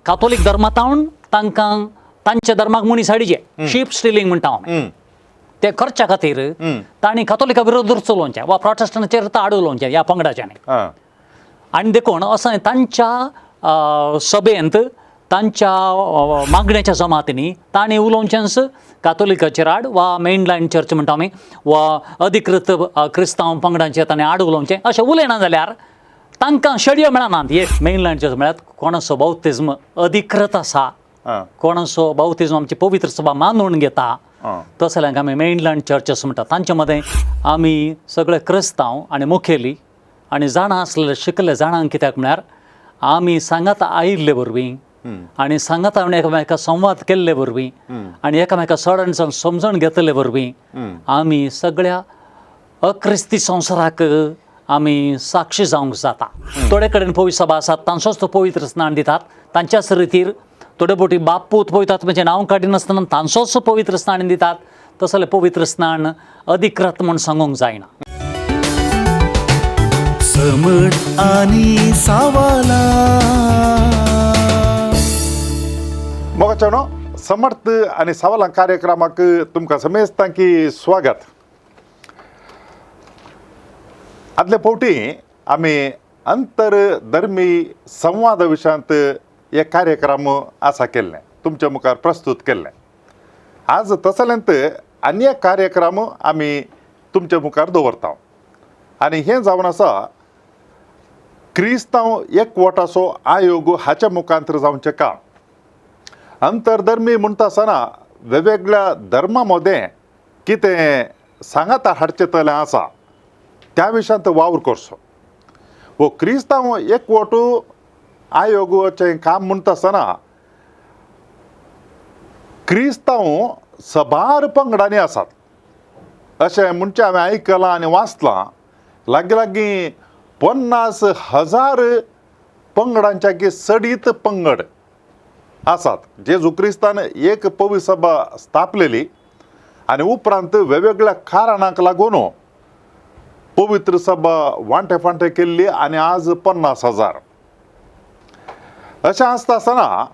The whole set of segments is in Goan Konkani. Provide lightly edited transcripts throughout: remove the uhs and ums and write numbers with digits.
कातोलीक धर्मांतावन तांकां तांच्या धर्माक मनीस हाडचे, शीप स्टिलींग म्हणटा आमी, ते करच्या खातीर तांणी कातोलिका विरोध चलोवचें वा प्रोटेस्टंटाचेर आड उलोवचें ह्या पंगडाच्यानी. आनी देखून असो तांच्या सभेंत तांच्या मागण्याच्या जमातींनी तांणी उलोवचेंच कातोलिकाचेर आड वा मेन लायन चर्च म्हणटा आमी वा अधिकृत क्रिस्तांव पंगडांचेर तांणी आड उलोवचें. अशें उलयना जाल्यार तांकां शेडयो मेळनात. एक मेन लायन चर्च म्हळ्यार कोणाचो बाउतीज्म अधिकृत आसा, कोणाचो बाउतीज्म आमची पवित्र सभा मानून घेता, तसल्यांक आमी मेन लायन चर्चस म्हणटा. तांचे मदें आमी सगळे क्रिस्तांव आनी मुखेली आनी जाणा आसलेले शिकले जाणांक, कित्याक म्हळ्यार आमी सांगात आयिल्ले वरवीं आनी सांगात आमी एकामेका संवाद केल्ले वरवीं आनी एकामेका चड समजण घेतले वरवीं आमी सगळ्या अक्रिस्ती संवसाराक आमी साक्षी जावंक जाता. थोडे कडेन पवित्र सभा आसात, तांचोच तो पवित्र स्नान दितात तांच्याच रितीर. थोडे फावटी बापूत पवित्र आत्म्याचें नांव काडिनासतना तांचोच पवित्र स्नान दितात. तसलें पवित्र स्नान अधिकृत म्हूण सांगूंक जायना. समट आनी सावाला. मोगाच्यानो, समर्थ आनी सवालां कार्यक्रमाक तुमकां समेस्तांकी स्वागत. आदले फावटी आमी अंतरधर्मी संवाद विशयांत एक कार्यक्रम आसा केल्लें, तुमच्या मुखार प्रस्तूत केल्लें. आज तसल्यांत आनी एक कार्यक्रम आमी तुमच्या मुखार दवरता आनी हें जावन आसा क्रिस्तांव एकवटाचो आयोग हाच्या मुखांतर जावचें काम. अंतरधर्मी म्हणटा आसतना वेगवेगळ्या धर्मा मदें कितें सांगाता हाडचें तलें आसा त्या विशयांत वावर करचो. हो क्रिस्तांव एकवट आयोगाचें काम म्हणटा आसतना क्रिस्तांव सबार पंगडांनी आसात अशें म्हणचें हांवें आयकलां आनी वाचलां. लागीं लागीं 50,000 पंगडांच्या की चडीत पंगड आसात. जेजू क्रिस्तान एक पवित्र सभा स्थापलेली आनी उपरांत वेगवेगळ्या कारणांक लागून पवित्र सभा वांटे फांटे केल्ली आनी आज 50,000. अशें आसता आसतना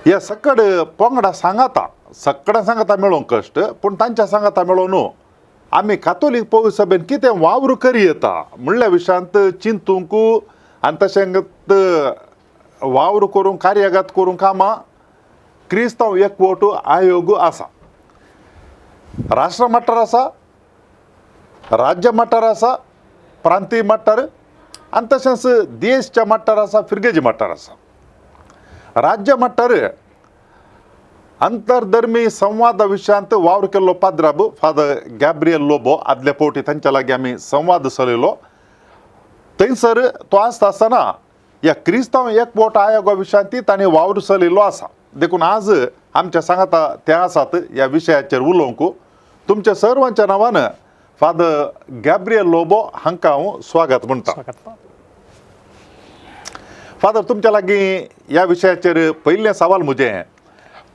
ह्या सकड पंगडा सांगाता सगळ्या सांगाता मेळोवंक कश्ट, पूण तांच्या सांगाता मेळोवन आमी कातोलीक पवित्र सभेन कितें वावर करी येता म्हणल्या विशयांत चिंतूंक आनी तशें वावर करूंक कार्यगत करूंक कामां क्रिस्तांव एकवट आयोग आसा. राष्ट्र मट्टार आसा, राज्य मट्टार आसा, प्रांतीय मट्टार आनी तशेंच देशच्या मट्टार आसा, फिरगेजी मट्टार आसा. राज्य मट्टार अंतरधर्मी संवादा विशयांत वावर केल्लो पाद्राब फादर गॅब्रियल लोबो आदले फावटी तांच्या लागीं आमी संवाद चलयलो. थंयसर तो आसता आसतना ह्या क्रिस्तांव एकवट आयोगा विशयांत तांणी वावर चलयल्लो आसा. देखून आज आमच्या सांगाता ते आसात ह्या विशयाचेर उलोवंक. तुमच्या सर्वांच्या नांवान फादर गॅब्रियल लोबो हांकां हांव स्वागत म्हणटा. फादर, तुमच्या लागीं ह्या विशयाचेर पयलें सवाल म्हजें,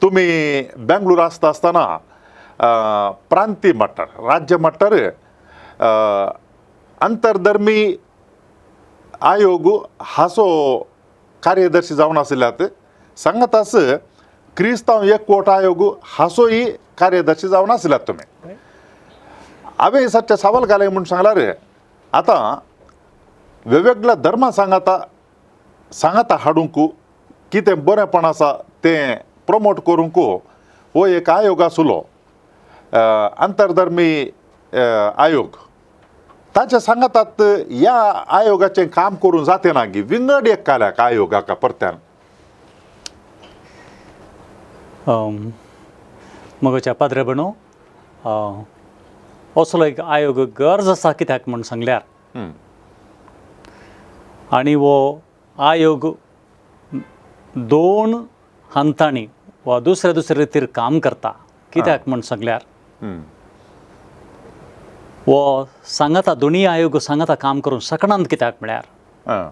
तुमी बेंगळूर आसता आसतना प्रांतीय मट्टार राज्य मट्टार अंतरधर्मी आयोग हाचो कार्यदर्शी जावन आशिल्ल्यात, सांगाताच क्रिस्तांव एकवट आयोग हाचोय कार्यदर्शी जावन आशिल्ल्यात तुमी. हांवें सदचें सवाल घालें म्हूण सांगल्यार आतां वेगवेगळ्या धर्मा सांगाता सांगाता हाडूंक कितें बरेंपण आसा तें प्रमोट करूंक हो एक आयोग आसलो अंतरधर्मी आयोग. ताच्या सांगातात ह्या आयोगाचें काम करूं जाते ना गी विंगड एक काल्याक आयोगाक परत्यान. मगोच्या पाद्रे बनो, असलो एक आयोग गरज आसा कित्याक म्हूण सांगल्यार आनी हो आयोग दोन हंतांनी वा दुसऱ्या दुसऱ्या रितीर काम करता कित्याक म्हूण सांगल्यार हो सांगाता दोनूय आयोग सांगाता काम करूंक शकनात कित्याक म्हळ्यार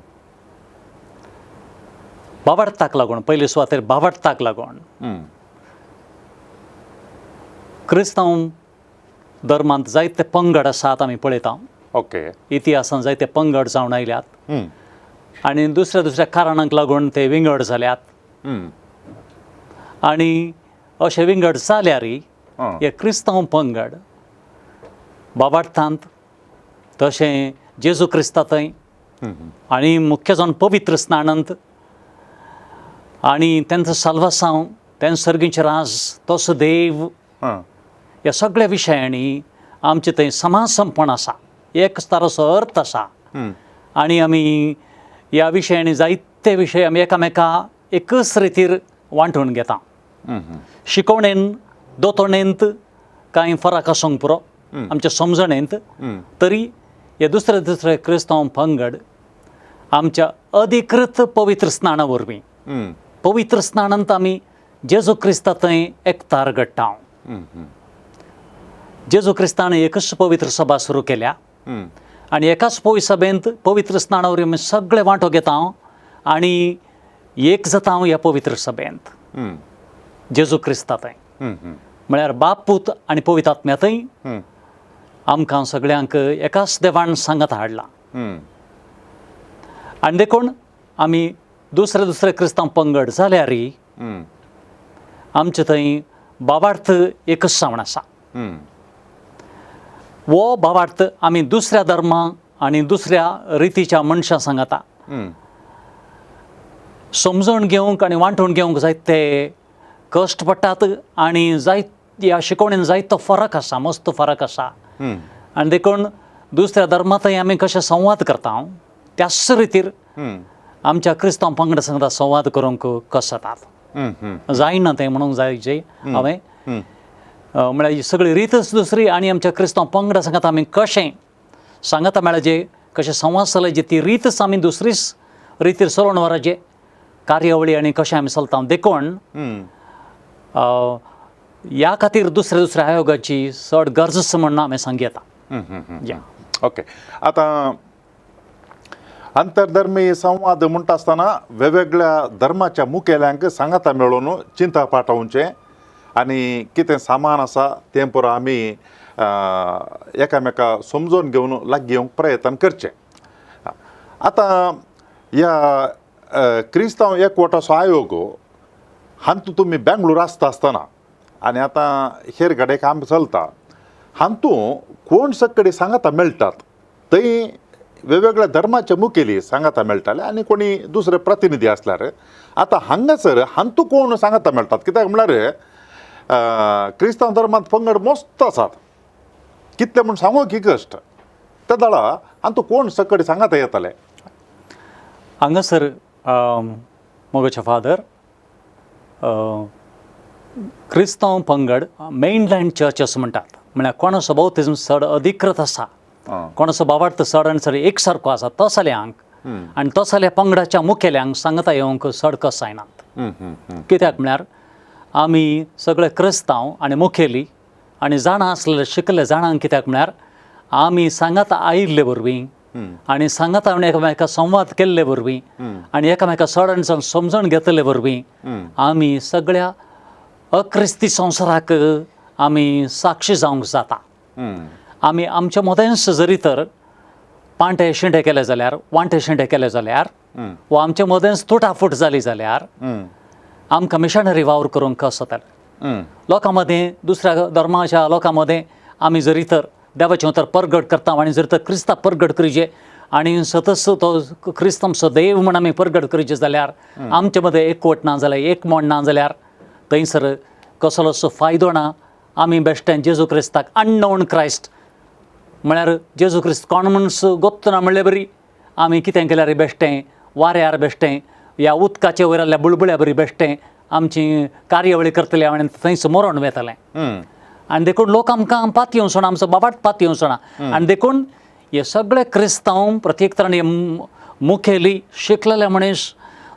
बावडताक लागून, पयले सुवातेर बावडताक लागून क्रिस्तांव धर्मांत जायते पंगड आसात आमी पळयता. ओके. इतिहासान जायते पंगड जावन आयल्यात. आनी दुसऱ्या दुसऱ्या कारणांक लागून ते विंगड जाल्यात. आनी अशे विंगड जाल्यारय हे क्रिस्तांव पंगड बाबार्थांत तशें जेजू क्रिस्ता थंय आनी मुख्य जावन पवित्र स्नानंत आनी तेंचो साल्वासांव, तेंचो सर्गीचें राज, तसो देव, ह्या सगळ्या विशयांनी आमचें थंय समाजसंपण आसा, एक तारोसो अर्थ आसा. आनी आमी ह्या विशयांनी जायते विशय आमी एकामेका एकच रितीर वांटून घेता. शिकवणेन दोतोणेंत कांय फरक आसूंक पुरो आमच्या समजणेंत, तरी हे दुसरे दुसरे क्रिस्तांव पंगड आमच्या अधिकृत पवित्र स्नाना वरवीं, पवित्र स्नानांत आमी जेजू क्रिस्ता थंय एकतार घडटा. जेजू क्रिस्तान एकच पवित्र सभा सुरू केल्या आनी एकाच पवित्र सभेंत पवित्र स्नाना वरवीं आमी सगळे वांटो घेता आनी एक जाता ह्या पवित्र सभेंत जेजू क्रिस्ता थंय, म्हळ्यार बाप, पूत आनी पवित्र आत्म्या थंय आमकां सगळ्यांक एकाच देवान सांगात हाडला. आनी देखून आमी दुसरे दुसरे क्रिस्तांव पंगड जाल्यारय आमचे थंय बाबार्थ एकच जावन आसा. हो भावार्थ आमी दुसऱ्या धर्मा आनी दुसऱ्या रितीच्या मनशां सांगाता समजून घेवंक आनी वांटून घेवंक जायते कश्ट पडटात आनी जायत ह्या शिकवणेन जायतो फरक आसा, मस्त फरक आसा. आनी देखून दुसऱ्या धर्मांतय आमी कशें संवाद करता त्याच रितीर आमच्या क्रिस्तांव पंगडा सांगता संवाद करूंक कसतात जायना तें म्हणूंक जाय जे हांवें म्हळ्यार ही सगळी रितच दुसरी. आनी आमच्या क्रिस्तांव पंगडा सांगता आमी कशें सांगता म्हळ्यार जे कशें संवाद चलयचे ती रितच आमी दुसरीच रितीर चलोवन व्हराचे कार्यावळी आनी कशें आमी चलता. देखून ह्या खातीर दुसऱ्या दुसऱ्या आयोगाची चड गरज आसा म्हण हांवें सांग येता. या. ओके, आतां आंतरधर्मीय संवाद म्हणटा आसतना वेगवेगळ्या धर्माच्या मुखेल्यांक सांगाता मेळोवन चिंता पाठोवचें आनी कितें सामान आसा तें पुरो आमी एकामेका समजून घेवन लागीं येवंक प्रयत्न करचें. आतां ह्या क्रिस्तांव एकवटाचो आयोग हातूंत तुमी बेंगलोर आसता आसतना आनी आतां हेर कडेन काम चलता, हातूंत कोण सगळे सांगाता मेळटात थंय वेगवेगळ्या धर्माचे मुखेली सांगाता मेळटाले आनी कोणी दुसरे प्रतिनिधी आसल्यार आतां हांगासर हातूंत कोण सांगाता मेळटात? कित्याक म्हळ्यार क्रिस्तांव धर्मांत पंगड मस्त आसात, कितले म्हूण सांगू की कश्ट त्या दळा हातूंत कोण सगळे सांगाता येताले? हांगासर मोगोचे फादर, क्रिस्तांव पंगड मेनलँड चर्च असो म्हणटात, म्हळ्यार कोणाचो बौतिझम चड अधिकृत आसा, कोणाचो भावार्थ चड आनी चड एक सारको आसा तसल्यांक आनी तसल्या पंगडाच्या मुखेल्यांक सांगता येवंक चड कस जायनात. कित्याक म्हळ्यार आमी सगळे क्रिस्तांव आनी मुखेली आनी जाणा आसलेले शिकले जाणांक, कित्याक म्हळ्यार आमी सांगात आयिल्ले वरवीं आनी सांगात आमी एकामेका संवाद केल्ले वरवीं आनी एकामेका चड आनी चड समजण घेतले वरवीं आमी सगळ्या अक्रिस्ती संवसाराक आमी साक्षी जावंक जाता. आमी आमच्या मदेंच जरी तर पांटे शिंटे केले जाल्यार, वांटे शिंटे केले जाल्यार वा आमचे मदेंच तुटाफूट जाली जाल्यार आमकां मिशनरी वावर करूंक कसो जातलें? लोकां मदें, दुसऱ्या धर्माच्या लोकां मदें आमी जरी तर देवाचें उतर परगट करता आनी जर तर क्रिस्ता परगट करीजे आनी सतच तो क्रिस्त आमचो देव म्हण आमी परगट करीचे जाल्यार आमचे मदें एकवट ना जाल्यार, एकमोण ना जाल्यार थंयसर कसलोच फायदो ना. आमी बेश्टें जेजू क्रिस्ताक अननोन क्रायस्ट, म्हळ्यार जेजू क्रिस्त कोण म्हूण गोत्त ना म्हणले बरी आमी कितें केल्यार बेश्टें वाऱ्यार, बेश्टें ह्या उदकाचे वयर आसल्या बुळबुळ्या बरी बेश्टें आमची कार्यावळी करतले आनी थंयच मरोण वेतलें. आनी देखून लोक आमकां पातयेवचो ना, आमचो बाबाट पातयेवचो ना. आनी देखून हे सगळे क्रिस्तांव प्रत्येक तरान हे मुखेली शिकलेले मनीस,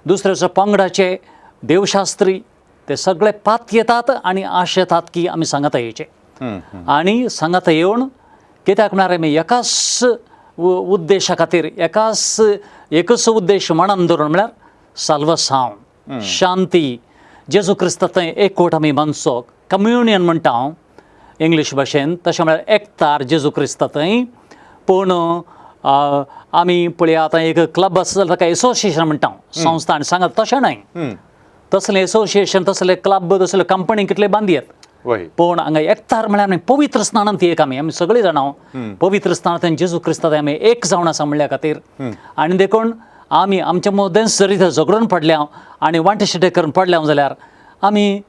दुसऱ्याच्या पंगडाचे देवशास्त्री, ते सगळे पातयेतात आनी आशेतात की आमी सांगाता येवचे आनी सांगाता येवन, कित्याक म्हळ्यार आमी एकाच उद्देशा खातीर, एकाच एकच उद्देश मनान धरून, म्हळ्यार साल्वसांव, शांती, जेजू क्रिस्ता थंय एकवट आमी मानचो, कम्युनियन म्हणटा हांव इंग्लीश भाशेन, तशें म्हळ्यार एकतार जेजू क्रिस्ता थंय. पूण आमी पळया आतां एक क्लब आसा जाल्यार ताका एसोसिएशन म्हणटा, संस्था आनी सांगत तशें न्हय. तसलें एसोसिएशन, तसले क्लब, तसले कंपनी कितले बांदयेत. पूण हांगा एकतार म्हळ्यार आमी पवित्र स्नानांत एक आमी आमी सगळीं जाणां पवित्र स्नानांत जेजू क्रिस्तांत आमी एक जावन आसा म्हणल्या खातीर. आनी देखून आमी आमच्या मदेंच जरी थंय झगडून पडल्या आनी वांटे शिटे करून पडल्या जाल्यार आमी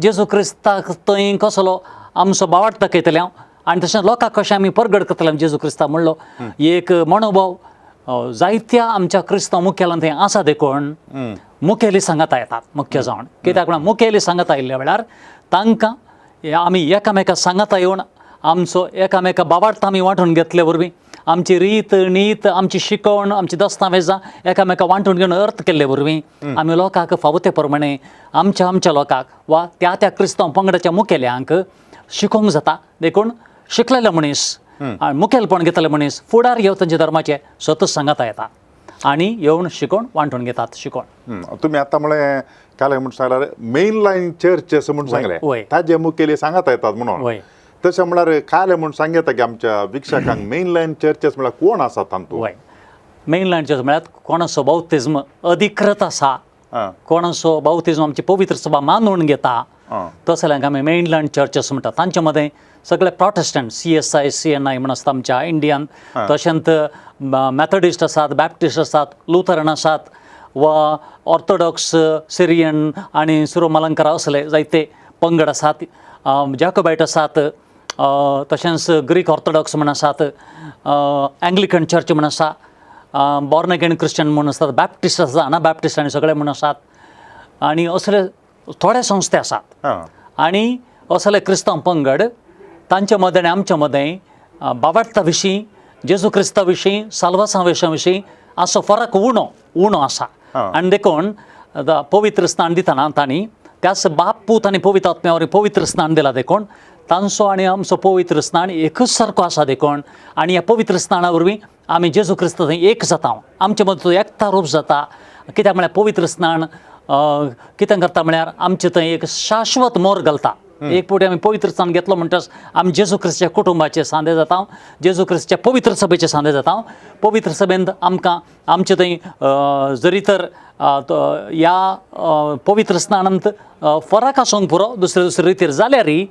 जेजू क्रिस्ताक थंय कसलो आमचो बावाट दाखयतले आनी तशेंच लोकांक कशें आमी परगट करतले जेजू क्रिस्ता म्हणलो एक मनोभाव जायत्या आमच्या क्रिस्तांव मुखेलान थंय आसा. देखून मुखेली सांगाता येतात मुख्य जावन, कित्याक म्हळ्यार मुखेली सांगाता आयिल्ल्या वेळार तांकां आमी एकामेका सांगाता येवन आमचो एकामेका बावार्थ आमी वांटून घेतले वरवीं आमची रीत नीत, आमची शिकवण, आमची दस्तावेजां एकामेका वांटून घेवन अर्थ केल्ले वरवीं आमी लोकांक फावो ते प्रमाणे आमच्या आमच्या लोकांक वा त्या त्या क्रिस्तांव पंगडाच्या मुखेल्यांक शिकोवंक जाता. देखून शिकलेले मनीस आनी मुखेलपण घेतले मनीस फुडार घेवन तांच्या धर्माचे स्वतः सांगाता येता आनी येवन शिकोवन वांटून घेतात शिकोवन. तुमी आतां म्हळें काल म्हूण सांगल्यार मेन लायन चर्च असं म्हूण सांगलें, ताजे मुखेली सांगाता येतात म्हणून. तशें म्हळ्यार काल म्हूण सांगता की आमच्या वीक्षकांक मेन लायन चर्चेस म्हळ्यार कोण आसा तांतूत? वय, मेन लायन चर्च म्हळ्यार कोणाचो बाउतिज्म अधिकृत आसा, कोणाचो बाउतिज्म आमची पवित्र सभा मानून घेता तसल्यांक आमी मेन लायन चर्चेस म्हणटात. तांचे मदें सगळे प्रोटेस्टंट CSI CNI म्हण आसता आमच्या इंडियान, तशेंच मॅथडिस्ट आसात, बॅप्टिस्ट आसात, लुथरन आसात वा ऑर्थोडॉक्स सिरियन आनी सुरो मलंकरा असले जायते पंगड आसात, जॅकोबायट आसात, तशेंच ग्रीक ऑर्थोडॉक्स म्हण आसात, एंग्लिकन चर्च म्हण आसा, बॉर्न अगेन क्रिश्चन म्हूण आसात, बॅप्टिस्ट आसात, अनाबॅप्टिस्ट आनी सगळे म्हण आसात आनी असले थोडे संस्थे आसात. आनी असले क्रिस्तांव पंगड तांचे मदें आनी आमच्या मदें बाबार्था विशीं, जेजू क्रिस्ता विशीं, साल्वासां विशीं असो फरक उणो उणो आसा. आनी देखून पवित्र स्नान दितना तांणी त्याच बाप पूत आनी पवित्र आत्म्या वरवीं पवित्र स्नान दिला. देखून तांचो आनी आमचो पवित्र स्नान एकूच सारको आसा. देखून आनी ह्या पवित्र स्नाना वरवीं आमी जेजू क्रिस्त थंय एक जाता, आमचे मदीं तो एकता रूप जाता. कित्याक म्हळ्यार पवित्र स्नान कितें करता म्हळ्यार आमचे थंय एक शाश्वत मोर घालता. एक फावटी आमी पवित्र स्नान घेतलो म्हणटच आमी जेजू क्रिस्ताच्या कुटुंबाचे सांदे जाता, जेजू क्रिस्ताच्या पवित्र सभेचे सांदे जाता. पवित्र सभेंत आमकां आमचे थंय जरी तर ह्या पवित्र स्नानांत फरक आसूंक पुरो दुसरे दुसरे रितीर जाल्यारय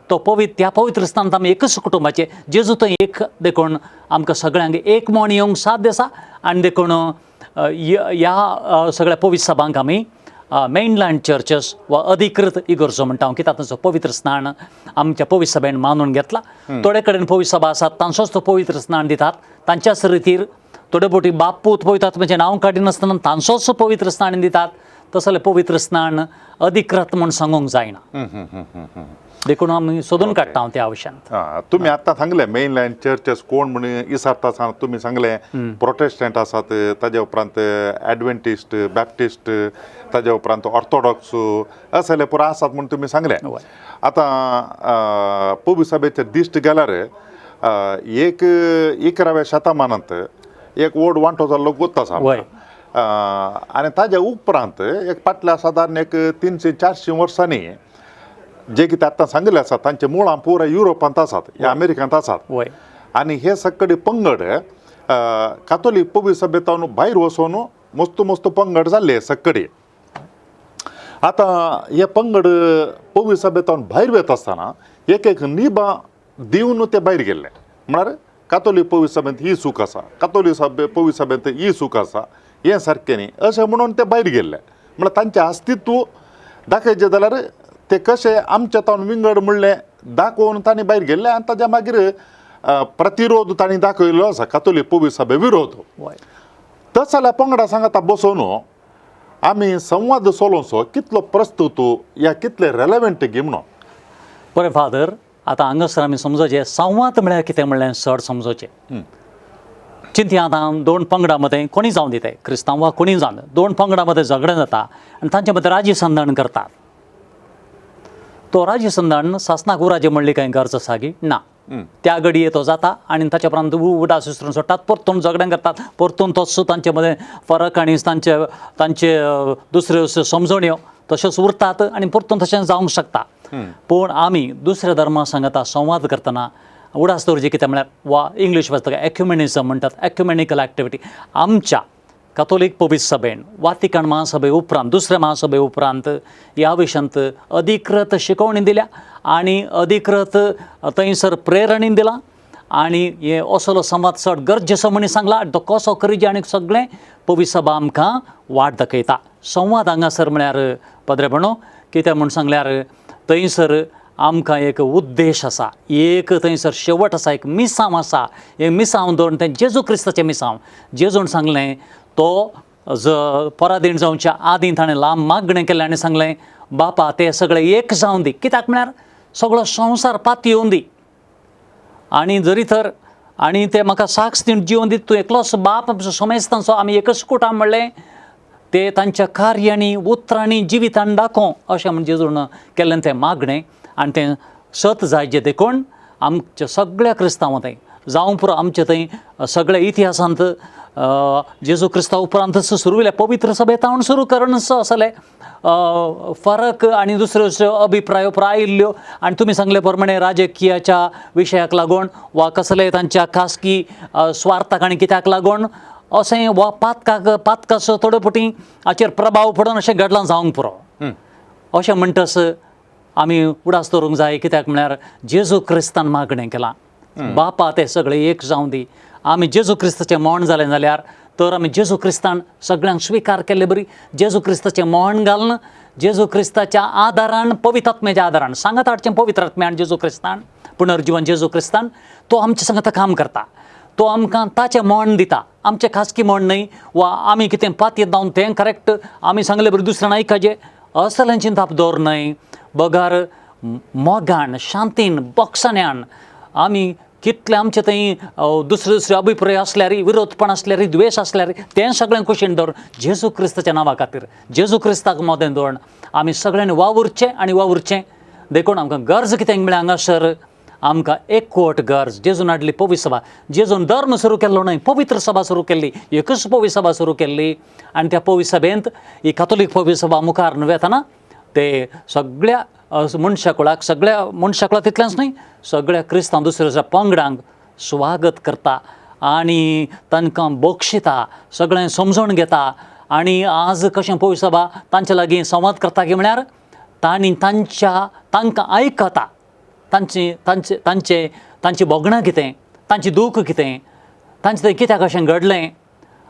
तो पवित्र त्या पवित्र स्नानांत आमी एकच कुटुंबाचे जेजू थंय एक. देखून आमकां सगळ्यांक एक म्हण येवंक साध्य आसा. आनी देखून ह्या सगळ्या पवित्र सभांक आमी मेन लायन चर्चेस वा अधिकृत इगर्जो म्हणटा, कित्याक तांचो पवित्र स्नान आमच्या पवित्र सभेन मानून घेतला. थोडे कडेन पवित्र सभा आसात तांचोच तो पवित्र स्नान दितात तांच्याच रितीर, थोडे फावटी बाप पूत पवित्र आत्म्याचें नांव काडिनासतना तांचोच पवित्र स्नान दितात. तसलें पवित्र स्नान अधिकृत म्हूण सांगूंक जायना. देखून आमी सोदून काडटा त्या विशयांत. तुमी आतां सांगलें मेन लायन चर्चेस कोण म्हण इसारता आसा, तुमी सांगलें प्रोटेस्टंट आसात, ताजे उपरांत एडवेंटिस्ट, बॅप्टिस्ट, ताजे उपरांत ऑर्थोडॉक्स असले पुरो आसात म्हूण तुमी सांगलें. आतां पवित्र सभेचेर दिश्ट गेल्यार एक 11व्या शतमानांत एक व्हड वांटो जाल्लो गोत आसा आनी ताज्या उपरांत एक फाटल्या सादारण एक 300-400 वर्सांनी जे कितें आतां सांगिल्लें आसा तांचे मुळां पुराय युरोपांत आसात, ह्या अमेरिकांत आसात. आनी हे सगळे पंगड कातोलीक पवित्र सभेंतावन भायर वचून मस्त मस्त पंगड जाल्ले सगळे. आतां हे पंगड पवित्र सभेंतावन भायर वता आसतना एक एक निबां दिवन ते भायर गेल्ले. म्हळ्यार कातोलीक पवित्र सभेंत ही चूक आसा, कातोलीक सभे पवित्र सभेंत ही चूक आसा, हें सारकें न्ही अशें म्हणून ते भायर गेल्ले. म्हळ्यार तांचें अस्तित्व दाखयचें जाल्यार ते कशे आमच्या तावन विंगड म्हणलें दाखोवन तांणी भायर गेल्ले. आनी ताज्या मागीर प्रतिरोध तांणी दाखयल्लो आसा कातोलीक पवित्र सभे विरोध. तस जाल्यार पंगडा सांगाता बसोवन आमी संवाद चलोवचो कितलो प्रस्तुत या कितले रेलेवंट गी म्हणून. बरें फादर, आतां हांगासर आमी समजोचें संवाद म्हळ्यार कितें म्हणलें चड समजोचें. चिंतया आतां दोन पंगडां मदें कोणी जावं दिताय, क्रिस्तांव वा कोणी जावं, दोन पंगडां मदें झगडें जाता आनी तांचे मदें राजी संधान करतात. तो राजी संधान सासनाक उराजें म्हणली कांय गरज आसा की ना. त्या घडये तो जाता आनी ताच्या उपरांत उडास विसरून सोडटात, परतून झगडें करतात, परतून तोच तांचे मदें फरक आनी तांचे तांचे दुसऱ्यो समजण्यो तश्योच उरतात आनी परतून तशें जावंक शकता. पूण आमी दुसऱ्या धर्मा सांगाता संवाद करतना उडास दवरचें कितें म्हळ्यार वा इंग्लीश भास ताका एक्युमेनिजम म्हणटात, एक्युमेनिकल एक्टिविटी. आमच्या कातोलीक पवित्र सभेन वातिकान महासभे उपरांत, दुसऱ्या महासभे उपरांत ह्या विशयांत अधिकृत शिकवणी दिल्या आनी अधिकृत थंयसर प्रेरणी दिला आनी हे असलो संवाद चड गरजेचो म्हणी सांगला आनी तो कसो करीजे आनी सगळें पवित्र सभा आमकां वाट दाखयता. संवाद हांगासर म्हळ्यार पदरेपणो कितें म्हूण सांगल्यार थंयसर आमकां एक उद्देश आसा, एक थंयसर शेवट आसा, एक मिसांव आसा. एक मिसांव दवरून तें जेजू क्रिस्ताचें मिसांव. जेजून सांगलें तो ज परादीन जावच्या आदीं ताणें लांब मागणें केलें आनी सांगलें, बापा ते सगळे एक जावन दी, कित्याक म्हळ्यार सगळो संवसार पातयेवन दी आनी जरी तर आनी ते म्हाका साक्ष दिवन जिवन दी, तूं एकलोच बाप आमचो समेस्तांचो, आमी एकच कुटाम म्हणलें ते तांच्या कार्यांनी उतरांनी जिवितान दाखोवं अशें म्हण जेजून केल्लें तें मागणें आनी तें सत जायचें. देखून आमच्या सगळ्या क्रिस्तांवां थंय जावं पुरो आमचे थंय सगळ्या इतिहासांत जेजू क्रिस्ता उपरांतच सुरू केल्या पवित्र सभेतावन सुरू करून असले फरक आनी दुसऱ्यो दुसऱ्यो अभिप्राय आयिल्ल्यो आनी तुमी सांगले प्रमाणे राजकीयाच्या विशयाक लागून वा कसले तांच्या खासगी स्वार्थाक आनी कित्याक लागून अशें वा पातकाक पातकाचो थोडे फावटी हाचेर प्रभाव पडून अशें घडलां जावंक पुरो. अशें म्हणटच आमी उडास दवरूंक जाय, कित्याक म्हळ्यार जेजू क्रिस्तान मागणें केलां, बापा ते सगळे एक जावं दी. आमी जेजू क्रिस्ताचें मोण जालें जाल्यार तर आमी जेजू क्रिस्तान सगळ्यांक स्विकार केल्ले बरी जेजू क्रिस्ताचें मोण घालून जेजू क्रिस्ताच्या आदारान पवित्र आत्म्याच्या आदारान सांगात हाडचें पवित्र आत्म्यान जेजू क्रिस्तान पुनर्जिवन जेजू क्रिस्तान तो आमच्या सांगाता काम करता, तो आमकां ताचें मोण दिता, आमचें खासगी मोण न्हय वा आमी कितें पातयेत जावन तें करेक्ट आमी सांगले बरी दुसऱ्यान आयकाचें असलें चिंताप दवर न्हय, बगर मोगान शांतीन बोगसाण्यान आमी कितले आमचे थंय दुसरे दुसरे अभिप्राय आसल्यार विरोधपण आसल्यार द्वेश आसल्यार तें सगळें कुशीन दवरून जेजू क्रिस्ताच्या नांवा खातीर जेजू क्रिस्ताक मोदें दवरून आमी सगळ्यांनी वावुरचें आनी वावुरचें. देखून आमकां गरज कितें म्हळ्यार हांगासर आमकां एकवट गरज. जेजून हाडली पवित्र सभा, जेजून धर्म सुरू केल्लो न्हय, पवित्र सभा सुरू केल्ली, एकूच पवित्र सभा सुरू केल्ली आनी त्या पवित्र सभेंत ही कातोलीक पवित्र सभा मुखार वेतना ते सगळ्या मनशाकुळाक सगळ्या मनशाकुळाक तितलेंच न्हय सगळ्या क्रिस्तांव दुसऱ्या दुसऱ्या पंगडांक स्वागत करता आनी तांकां बक्षिता, सगळें समजून घेता. आनी आज कशें पवित्र सभा तांचे लागीं संवाद करता की म्हळ्यार तांणी तांच्या तांकां आयकता, तांची तांचे तांचे तांची भोगणां कितें, तांची दूख कितें, तांचें थंय कित्याक अशें घडलें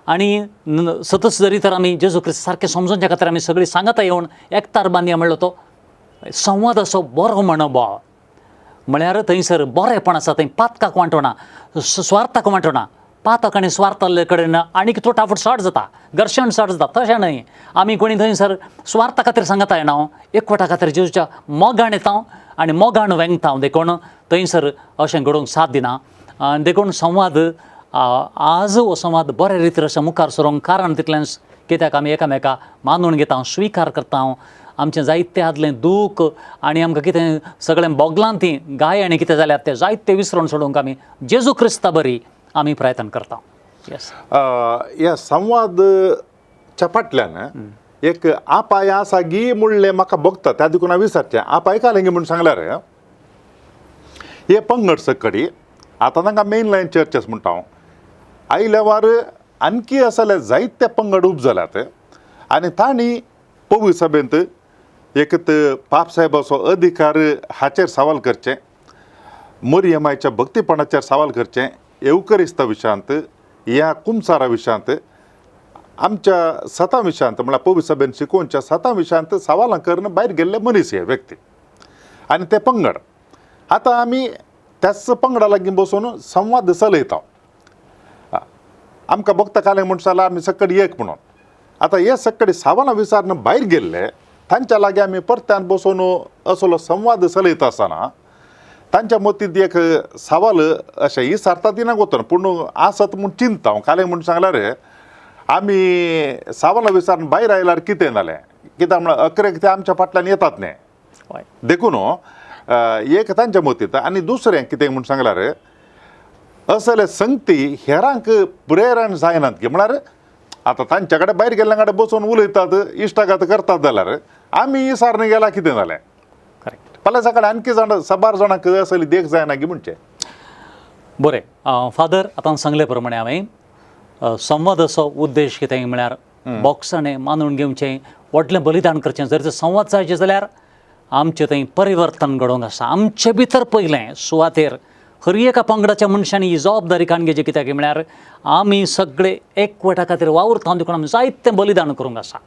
आनी सतत जरी तर आमी जेजू क्रिस्त सारकें समजोवच्या खातीर आमी सगळीं सांगाता येवन एकतार बांदया म्हणलो तो संवाद असो बरो मनोभाव म्हळ्यार थंयसर बरेंपण आसा, थंय पातकाक वांटोना, स्वार्थाक वांटोना, पातक आनी स्वार्थ आहले कडेन आनीक तुटाफूट चड जाता, घर्शण चड जाता. तशें न्हय, आमी कोणी थंयसर स्वार्था खातीर सांगता येना, एकवटा खातीर जेजूच्या मोगान येता आनी मोगान वेंगता, देखून थंयसर अशें घडोवंक साथ दिना. आनी देखून संवाद आज हो संवाद बरे रितीन अशें मुखार सरूंक कारण तितलेंच कित्याक आमी एकामेका मानून घेता, स्विकार करता, आमचें जायते आदलें दूख आनी आमकां कितें सगळें भोगलां ती गाय आनी कितें जाल्यार तें जायते विसरून सोडूंक आमी जेजू क्रिस्ता बरी आमी प्रयत्न करता. येस. ह्या संवादच्या फाटल्यान एक आपाय आसा गी म्हणलें म्हाका भोगता, त्या देखून हांव विचारचें आपाय कालें गी म्हूण सांगल्यार हे पंगड सकडी आतां तांकां मेन लायन चर्चेस म्हणटा हांव, आयल्यावर आणखी आसा जाल्यार जायते पंगड उब जाल्यात आनी तांणी पवित्र सभेंत एक पाप साहेबाचो अधिकार हाचेर सवाल करचें, मरियमायच्या भक्तीपणाचेर सवाल करचें, येवकरिस्ता विशयांत, ह्या कुमसारा विशयांत, आमच्या सतां विशयांत म्हळ्यार पवित्र सभेन शिकोवच्या सतां विशयांत सवालां करून भायर गेल्ले मनीस हे व्यक्ती आनी ते पंगड. आतां आमी त्याच पंगडा लागीं बसून संवाद चलयता, आमकां भोगता कालें म्हूण जाल्यार आमी सकडी एक म्हणून. आतां हे सकडी सवालां विचारून भायर गेल्ले तांच्या लागीं आमी परत्यान बसून असलो संवाद चलयता आसतना तांच्या मतींत एक सवाल अशें विचारता दिना वतना पूण आसत म्हूण चिंतता हांव. कालें म्हूण सांगल्यार आमी सवालां विचारून भायर आयल्यार कितें जालें, कित्याक म्हळ्यार अकरेक ते आमच्या फाटल्यान येतात न्ही, हय. देखून एक तांच्या मतींत. आनी दुसरें कितें म्हूण सांगल्यार असले संगती हेरांक प्रेरण जायनात की म्हळ्यार आतां तांच्या कडेन भायर गेल्ल्या कडेन बसून उलयतात, इश्टागत करतात जाल्यार आमी विचारून गेल्यार कितें जालें, करेक्ट. फाल्यां सकाळी आणखी जाण साबार जाणांक असली देख जायना की म्हणचें. बरें फादर, आतां सांगले प्रमाणे हांवें संवादाचो उद्देश कितें म्हळ्यार बोक्साणें मानून घेवचें, व्हडलें बलिदान करचें. जर संवाद जायचे जाल्यार आमचें थंय परिवर्तन घडोवंक आसा. आमचे भितर पयलें सुवातेर हर एका पंगडाच्या मनशांनी ही जबाबदारी काडून घेवची. कित्याक म्हळ्यार आमी सगळे एकवटा खातीर वावुरता, देखून आमी जायतें बलिदान करूंक आसा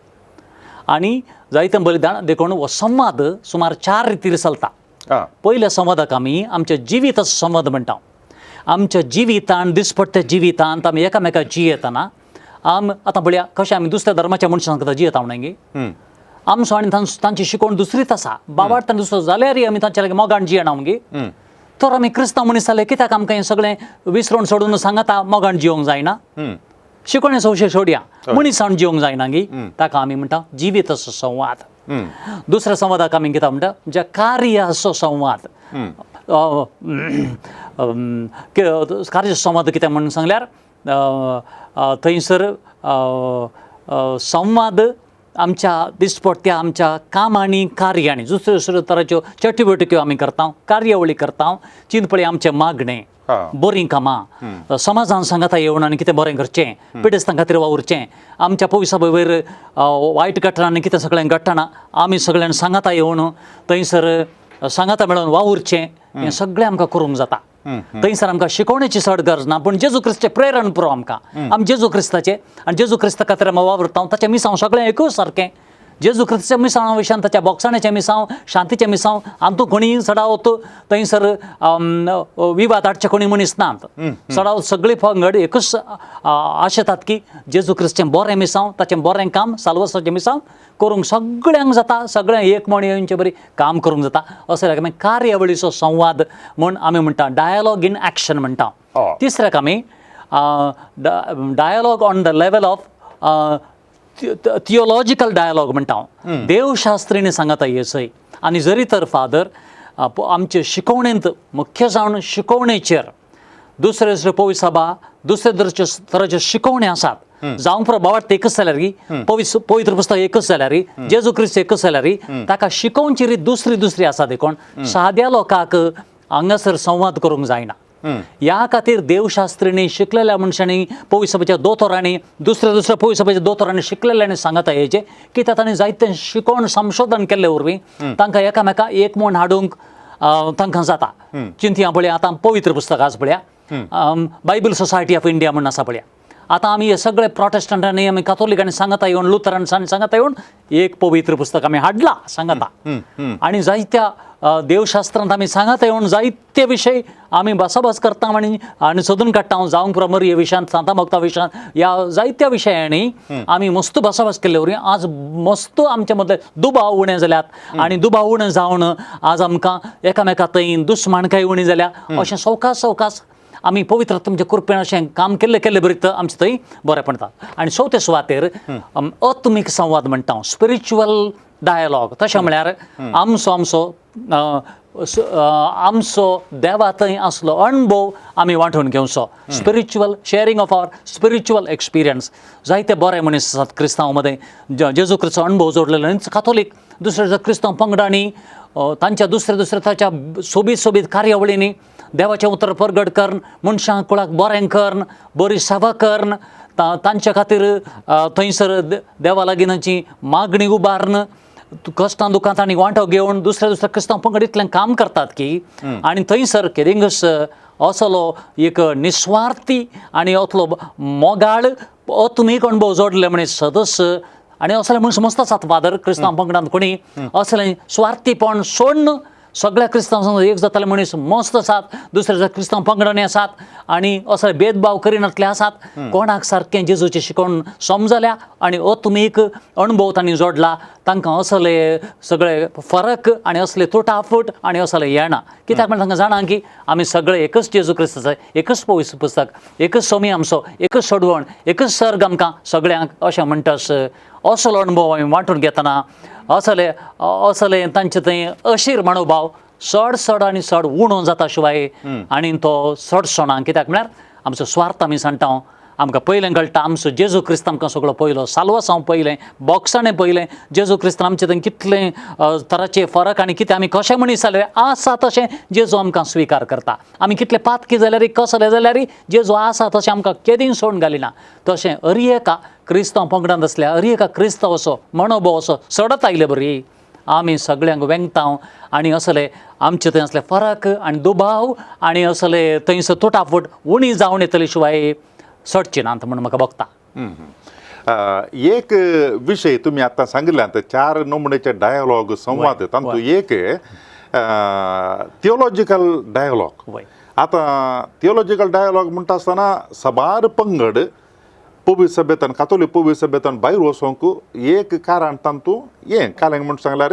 आनी जायतें बलिदान देखून हो संवाद सुमार चार रितीर चलता. पयल्या संवादाक आमी आमच्या जिविताचो संवाद म्हणटा. आमच्या जिवितान, दिसपट्ट्या जिवितांत आमी एकामेकाक जियेतना आम आतां पळया कशें आमी दुसऱ्या धर्माच्या मनशां सांगता जियेता म्हणगी आमचो आनी तांची शिकवण दुसरीच आसा, बाबार्थ दुसरो जाल्यारय आमी तांच्या लागीं मोगान जियेना मगे. तर आमी क्रिस्तांव मनीस जाले कित्याक आमकां हें सगळें विसरून सोडून सांगता मोगान जिवंक जायना? शिकवणेचो विशय सोडया, मनीसान जिवंक जायना गी? ताका आमी म्हणटा जिविताचो संवाद. दुसऱ्या संवादाक आमी कितें म्हणटा? ज्या कार्याचो संवाद. कार्याचो संवाद कितें म्हणून सांगल्यार थंयसर संवाद आमच्या दिसपट्ट्या आमच्या कामांनी, कार्यांनी, दुसऱ्यो दुसऱ्यो तराच्यो चटुवटिक्यो आमी करता, कार्यावळी करता. चिंतपळी आमचें मागणें, बरीं कामां, समाजान सांगाता येवन आनी कितें बरें करचें, पिडेस्तां खातीर वावुरचें, आमच्या पयसा वयर वायट घडटा आनी कितें सगळें घडटना आमी सगळ्यांनी सांगाता येवन थंयसर सांगाता मेळोवन वावुरचें, हें सगळें आमकां करूंक जाता. थंयसर आमकां शिकोवणेची चड गरज ना, पूण जेजू क्रिस्ताचें प्रेरण पुरो आमकां. आमी जेजू क्रिस्ताचें आनी जेजू क्रिस्ता खातीर आमी वावुरता, ताचें मिसांव सगळें एकूच सारकें. जेजू क्रिस्ताच्या मिसांवा विशयान, ताच्या बोगसाण्याचें मिसांव, शांतीचें मिसांव, आमतूं कोणीय चडावत थंयसर विवाद हाडचे कोणी मनीस नात. चडावत सगळी पंगड एकूच आशेतात की जेजू क्रिस्ताचें बरें मिसांव, ताचें बरें काम, साल्वासाचें मिसांव करूंक सगळ्यांक जाता, सगळ्यांक एक म्हण येवचे बरी काम करूंक जाता. अशें आमी कार्यावळीचो संवाद म्हूण आमी म्हणटा, डायलॉग इन एक्शन म्हणटा. तिसऱ्याक आमी dialogue on the level of theological dialogue म्हणटा, देवशास्त्रीने सांगता येसय. आनी जरी तर फादर आमचे शिकवणेंत मुख्य जावन शिकवणेचेर दुसरे दुसरे पवित्र सभा दुसरे दुसरे तराच्यो शिकवणे आसात, जावं प्रभावार्थ एकच जाल्यार, पवित्र पुस्तक एकच जाल्यार, जेजू क्रिस्त एकच जाल्यार, ताका शिकोवची रीत दुसरी दुसरी आसा. देखून साद्या लोकांक हांगासर संवाद करूंक जायना. ह्या खातीर देवशास्त्रींनी शिकलेल्या मनशांनी, पवित्र सभेच्या दोतोरांनी, दुसऱ्या दुसऱ्या पवित्र सभेच्या दोतोरांनी शिकलेल्यांनी सांगता येचे की तांणी जायतें शिकोवन संशोधन केल्ले वरवीं तांकां एकामेका एक म्हूण हाडूंक तांकां जाता. चिंतया पळया, आतां पवित्र पुस्तक आसा पळया, बायबल सोसायटी ऑफ इंडिया म्हूण आसा पळया. आतां आमी हे सगळे प्रोटेस्टंटांनी, आमी कॅथोलिकांनी सांगता येवन, लुथरांनी सांगता येवन एक पवित्र पुस्तक आमी हाडला सांगता. आनी जायत्या देवशास्त्रांत आमी सांगता येवन जायते विशय आमी भासाभास करता आनी आनी सोदून काडटा. जावंक पुरो मरिये विशयांत, सांता भक्ता विशयांत, ह्या जायत्या विशयांनी आमी मस्त भासाभास केल्ले वरवीं आज मस्त आमचे मदले दुबाव उणे जाल्यात आनी दुबाव उणे जावन आज आमकां एकामेका थंय दुस्मानकाय उणी जाल्या. अशें सवकास सवकास आमी पवित्र तुमच्या कृपेन अशें काम केल्ले केल्ले बरी आमचें थंय बरें पडटा. आनी चवथे सुवातेर आत्मीक संवाद म्हणटा, स्पिरिच्युअल डायलॉग. तशें म्हळ्यार आमचो आमचो आमचो देवा थंय आसलो अणभव आमी वांटून घेवचो, spiritual sharing of our spiritual experience. जायते बरे मनीस आसात क्रिस्तांव मदें जेजू क्रिस्ताचो अणभव जोडलेलो. काथोलीक दुसऱ्या क्रिस्तांव पंगडांनी तांच्या दुसऱ्या दुसऱ्या ताच्या सोबीत सोबीत कार्यावळींनी देवाचें उतर परगट करून, मनशां कुळाक बरें करून, बरी सेवा करून, तांच्या खातीर थंयसर देवा लागीं तांची मागणी उबारून, कश्टां दुखांत तांणी वांटो घेवन दुसऱ्या दुसऱ्या क्रिस्तांव पंगड इतलें काम करतात की आनी थंयसर केदिंगस असलो एक निस्वार्थी आनी असलो मोगाळ आत्मीक अणभव जोडले म्हण सदस्य आनी असले म्हूण समजता आसात फादर. क्रिस्तांव पंगडांत कोणी असलें स्वार्थीपण सोडून सगळ्या क्रिस्तांव एक जाताले मनीस मस्त आसात, दुसऱ्या क्रिस्तांव पंगडांनी आसात आनी असले भेदभाव करिनातले आसात. कोणाक सारकें जेजूचें शिकोवन समजल्या आनी आत्मीक अणभव तांणी जोडला, तांकां असले सगळे फरक आनी असले तुटाफूट आनी असले येना. कित्याक म्हळ्यार तांकां जाणा की आमी सगळे एकच जेजू क्रिस्ताचो, एकच पवित्र पुस्तक, एकच सोमी आमचो, एकच सोडवण, एकच सर्ग आमकां सगळ्यांक. अशें म्हणटास असलो अणभव आमी वांटून घेतना असले असले तांचे थंय अशीर मनोभाव चड चड आनी चड उणो जाता शिवाय आनी तो चडसो ना. कित्याक म्हळ्यार आमचो स्वार्थ आमी सांगता. आमकां पयलें कळटा आमचो जेजू क्रिस्त आमकां सगळो पयलो साल्वासांव पयलें, बॉक्साणें पयलें. जेजू क्रिस्तान आमचे थंय कितले तराचे फरक आनी कितें आमी कशें मनीस जाले आसा तशें जेजू आमकां स्विकार करता. आमी कितले पातकी जाल्यार, कसले जाल्यार, जेजू आसा तशें आमकां केदीं सोडून घालिना. तशें अरी एका क्रिस्तांव पंगडांत आसल्या अरी एका क्रिस्तांव असो मनोभाव असो सडत आयले बरी आमी सगळ्यांक वेंगता आनी असले आमचे थंय असले फरक आनी दुबाव आनी असले थंयसर तुटाफूट उणी जावन येतले शिवाय सडची नात म्हूण म्हाका भोगता. एक विशय तुमी आतां सांगिल्ल्यात, चार नमुनेचे डायलॉग, संवाद, तातूंत एक थियोलॉजिकल डायलॉग. आतां थियोलॉजिकल डायलॉग म्हणटा आसतना साबार पंगड पवी सभेंतल्यान, कातोलीक पवी सभेंतल्यान भायर वचोंक एक कारण तातूंत हें कालें म्हूण सांगल्यार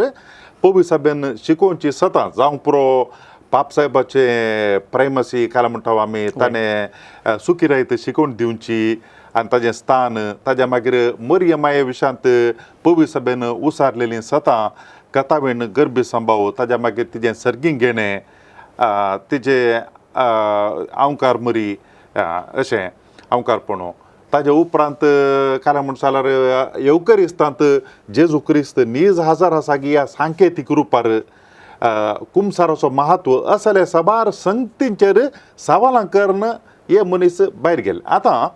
पवी सभेन शिकोवची सतां जावंक पुरो पाप साहेबाचे प्रायमसी काल म्हणटा आमी, ताणें सुखी रायत शिकोवन दिवची आनी ताजें स्थान, ताज्या मागीर मरिय माये विशांत पवी सभेन उसारलेलीं सतां, कथावीण गर्भी संभाव, ताज्या मागीर तिजें सर्गीं घेणें, तिजें आंवकार मरी अशें आंवकारपणो, ताजे उपरांत काल म्हण जाल्यार येवकरिस्तांत जेजू क्रिस्त नीज हजार आसा की ह्या सांकेतीक रुपार कुमसाराचो महत्व, असले साबार संगतींचेर सवालां करून हे मनीस भायर गेले. आतां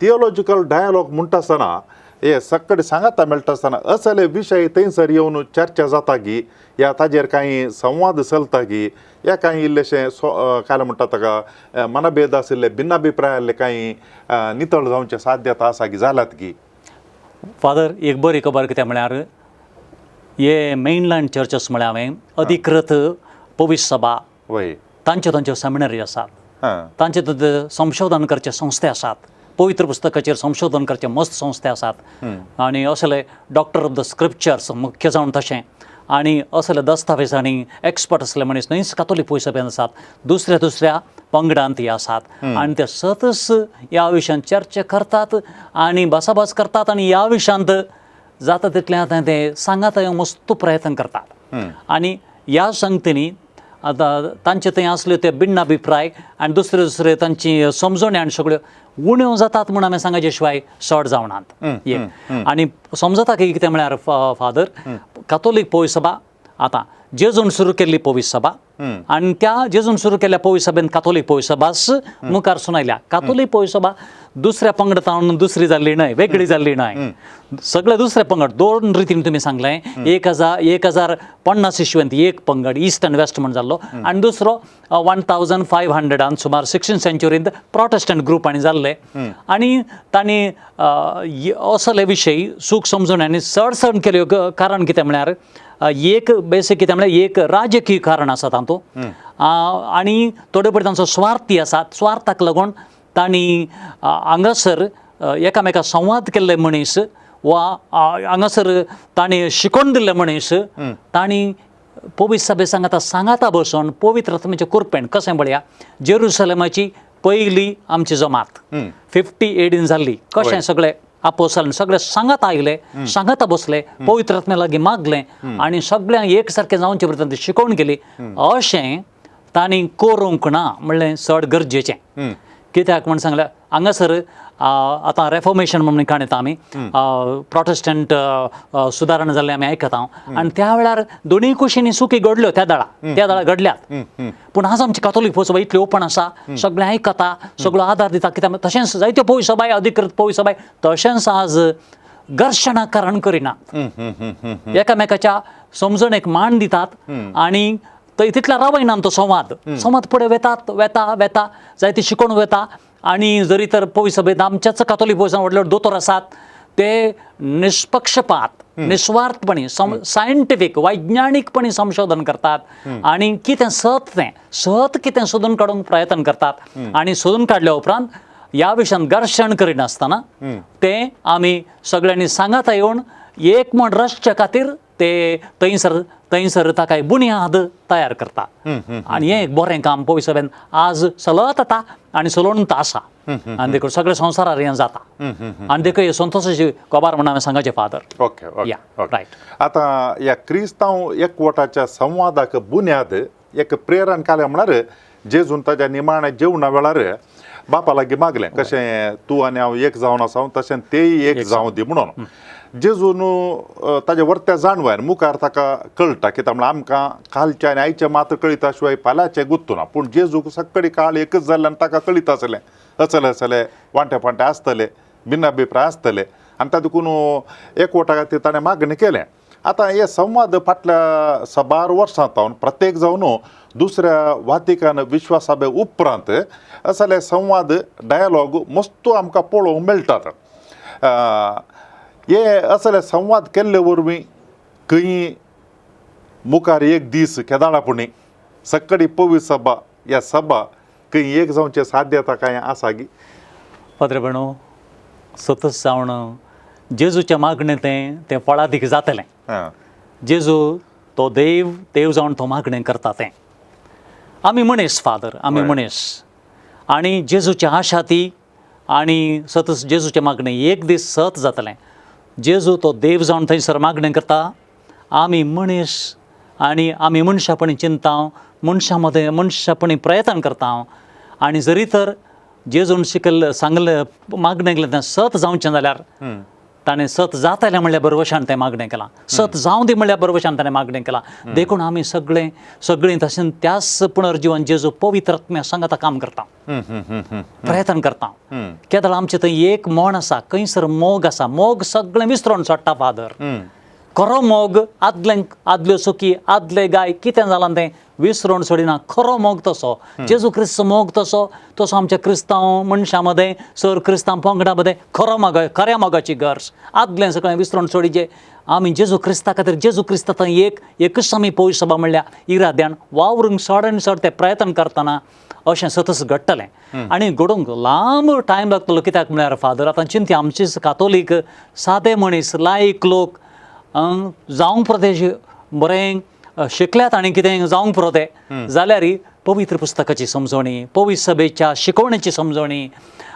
थियोलॉजिकल डायलॉग म्हणटा आसतना हे सगळे सांगाता मेळटा आसतना असले विशय थंयसर येवन चर्चा जाता की या ताजेर कांय संवाद चलता की या कांय इल्लेशें काय म्हणटा ताका मनभेद आशिल्ले, भिन्नाभिप्राय आशिल्ले कांय नितळ जावचे साध्यता आसा की जाल्यात की? फादर, एक बरी खबर कितें म्हळ्यार हे मेनलँड चर्चस म्हळ्यार हांवें अधिकृत पवित्र सभा, तांच्यो तांच्यो सेमिनरी आसात, तांचे तांचे संशोधन करचे संस्थे आसात, पवित्र पुस्तकाचेर संशोधन करचे मस्त संस्थे आसात आनी असले डॉक्टर ऑफ the scriptures मुख्य जावन तशें आनी असले दस्तावेज आनी एक्सपर्ट असले मनीस न्हयच कातोलीक पयसो आसात, दुसऱ्या दुसऱ्या पंगडांत हे आसात आनी ते सतच ह्या विशयांत चर्चा करतात आनी भासाभास करतात आनी ह्या विशयांत जाता तितलें आतां ते सांगात मस्त प्रयत्न करतात. आनी ह्या संगतींनी आतां तांचे थंय आसल्यो ते भिन्न अभिप्राय आनी दुसरे दुसरे तांची समजणी आनी सगळ्यो उण्यो जातात म्हूण आमी सांगाचे शिवाय चड जावनात. एक आनी समजता की कितें म्हळ्यार फादर, कातोलीक पवित्र सभा आतां जेजून सुरू केल्ली पवित्र सभा आनी त्या जेजून सुरू केल्ल्या पवित्र सभेन कातोलीक पवित्र सभाच मुखार सुनायल्या. कातोलीक पवित्र सभा दुसऱ्या पंगडान दुसरी जाल्ली न्हय, वेगळी जाल्ली न्हय, सगळे दुसरे पंगड दोन रितीन तुमी सांगलें, 1050 इसवेंत एक पंगड ईस्ट आनी वेस्ट म्हण जाल्लो आनी दुसरो 1500 सुमार 16 सेंचुरींत प्रोटेस्टंट ग्रूप आनी जाल्ले आनी तांणी असले विशय सूख समजून आनी चड चड केल्यो. कारण कितें म्हळ्यार एक बेसीक कितें म्हळ्यार एक राजकीय कारण आसा तातूंत आनी थोडे पळय तांचो स्वार्थी आसा, स्वार्थाक लागून तांणी हांगासर एकामेका संवाद केल्ले मनीस वा हांगासर तांणी शिकोवन दिल्ले मनीस तांणी पवित्र सभे सांगाता सांगाता बसून पवित्र आत्म्याचे कुरपेण कशें पळया जेरुसलेमाची पयली आमची जमात 50 AD जाल्ली, कशें सगळे आपोसाल सगळे सांगाता आयले, सांगाता बसले, पवित्र आत्म्या लागीं मागलें आनी सगळ्यांक एक सारकें जावचे पर्यंत शिकोवन गेली. अशें तांणी करूंक ना म्हणलें चड गरजेचें. कित्याक म्हण सांगल्यार हांगासर आतां रेफॉर्मेशन म्हणून काणयता आमी, प्रोटेस्टंट सुदारणा जाल्लें आमी आयकता आनी त्या वेळार दोनूय कुशींनी चुकी घडल्यो, त्या दळा घडल्यात. पूण आज आमची कातोलीक पवित्र सभा इतली ओपन आसा, सगळें आयकता, सगळो आदार दिता. कित्याक तशेंच जायत्यो पवित्र सभाय, अधिकृत पवित्र सभाय तशेंच आज घर्शणां कारण करिना, एकामेकाच्या समजणेक मान दितात आनी तितल्या रावयना तो संवाद, संवाद फुडें वेतात वेता वेता जायती शिकोवन वेता. आनी जरी तर पवित्र सभेंत आमच्याच कातोलीक पवित्र व्हडले व्हडले दोतोर आसात ते निष्पक्षपात निस्वार्थपणी सायंटिफीक वैज्ञानिकपणी संशोधन करतात आनी कितें सत तें सत कितें सोदून काडूंक प्रयत्न करतात आनी सोदून काडल्या उपरांत ह्या विशयान घर्शण करिनासतना तें आमी सगळ्यांनी सांगाता येवन एक म्हण रचच्या खातीर ते थंयसर थंयसर ताका एक बुन्याद तयार करता आनी हें एक बरें काम पवित्र सभेन आज चलत आतां आनी चलोवन आसा आनी देखून सगळे संवसारार हें जाता आनी देखून हे संतोशाची खबर म्हणून हांवें सांगाचें फादर. ओके ओके या, ओके. रायट. आतां ह्या क्रिस्तांव एकवटाच्या संवादाक बुन्याद एक प्रेरण कालें म्हळ्यार जेजून ताच्या निमाण्या जेवणा वेळार बापा लागीं मागलें कशें तूं आनी हांव एक जावन आसा तशें तेय एक जावं दी म्हणून. जेजून ताजे वर्त्या जाणवायन मुखार ताका कळटा कित्याक म्हणल्यार आमकां कालचें आनी आयचें मात्र कळीत शिवाय फाल्यांचें गुत्तू ना, पूण जेजूक सगळी काळ एकच जाल्ल्यान ताका कळीत आसलें अचले आसले वांटे फांटे आसतले भिन्न अभिप्राय आसतले आनी ताका देखून एकवटा खातीर ताणें मागणें केलें. आतां हे संवाद फाटल्या साबार वर्सां सावन प्रत्येक जावन दुसऱ्या वातिकान विश्वासाबे उपरांत असले संवाद डायलॉग मस्तू आमकां पळोवंक मेळटात. हे असले संवाद केल्ले वरवीं खंय मुखार एक दीस केदाळा पुणी सगळी पवी सभा ह्या सभा खंय एक जावचें साध्यता कांय आसा गी? पाद्रे बेणो, सतत जावन जेजूच्या मागणें तें तें फळादीक जातलें. जेजू तो देव, देव जावन तो मागणें करता तें. आमी मनीस फादर, आमी मनीस आनी जेजूची आशा ती आनी सतत जेजूचें मागणें एक दीस सत जातलें. जेजू तो देव जावन थंयसर मागणें करता, आमी मनीस आनी आमी मनशापणी चिंता, मनशां मदें मनशापणी प्रयत्न करता आनी जरी तर जेजून शिकयल्लें सांगलें मागणें केलें तें सत जावचें जाल्यार ताणें सत जातलें म्हणल्यार बरवशान तें मागणें केलां, सत जावं दी म्हणल्यार बरवशान ताणें मागणें केलां. देखून आमी सगळें सगळीं तशें त्याच पुनर्जिवन जेजू पवित्र आत्म्या सांगाता काम करता, प्रयत्न करता. केदळ आमचें थंय एक मोण आसा, खंयसर मोग आसा, मोग सगळें विसरोन सोडटा फादर. खरो मोग आदले आदल्यो चुकी आदले गाय कितें जालां तें विसरोन सोडिना. खरो मोग तसो जेजू क्रिस्त मोग तसो तसो आमच्या क्रिस्तांव मनशां मदें सर क्रिस्तांव पंगडा मदें खरो मोग, खऱ्या मोगाची गरज आदलें सगळें विसरोन सोडिचें. आमी जेजू क्रिस्ता खातीर जेजू क्रिस्ता थंय एक एकूच आमी पळय सभा म्हणल्यार इराद्यान वावरूंक चड आनी चड ते प्रयत्न करतना अशें सतच घडटलें आनी घडोवंक लांब टायम लागतलो. कित्याक म्हळ्यार फादर आतां चिंतया आमचीच कातोलीक सादे मनीस लायक लोक जावंक पुरो बरें शिकल्यात आनी कितें जावंक पुरो ते जाल्यार पवित्र पुस्तकाची समजवणी, पवित्र सभेच्या शिकवणेची समजवणी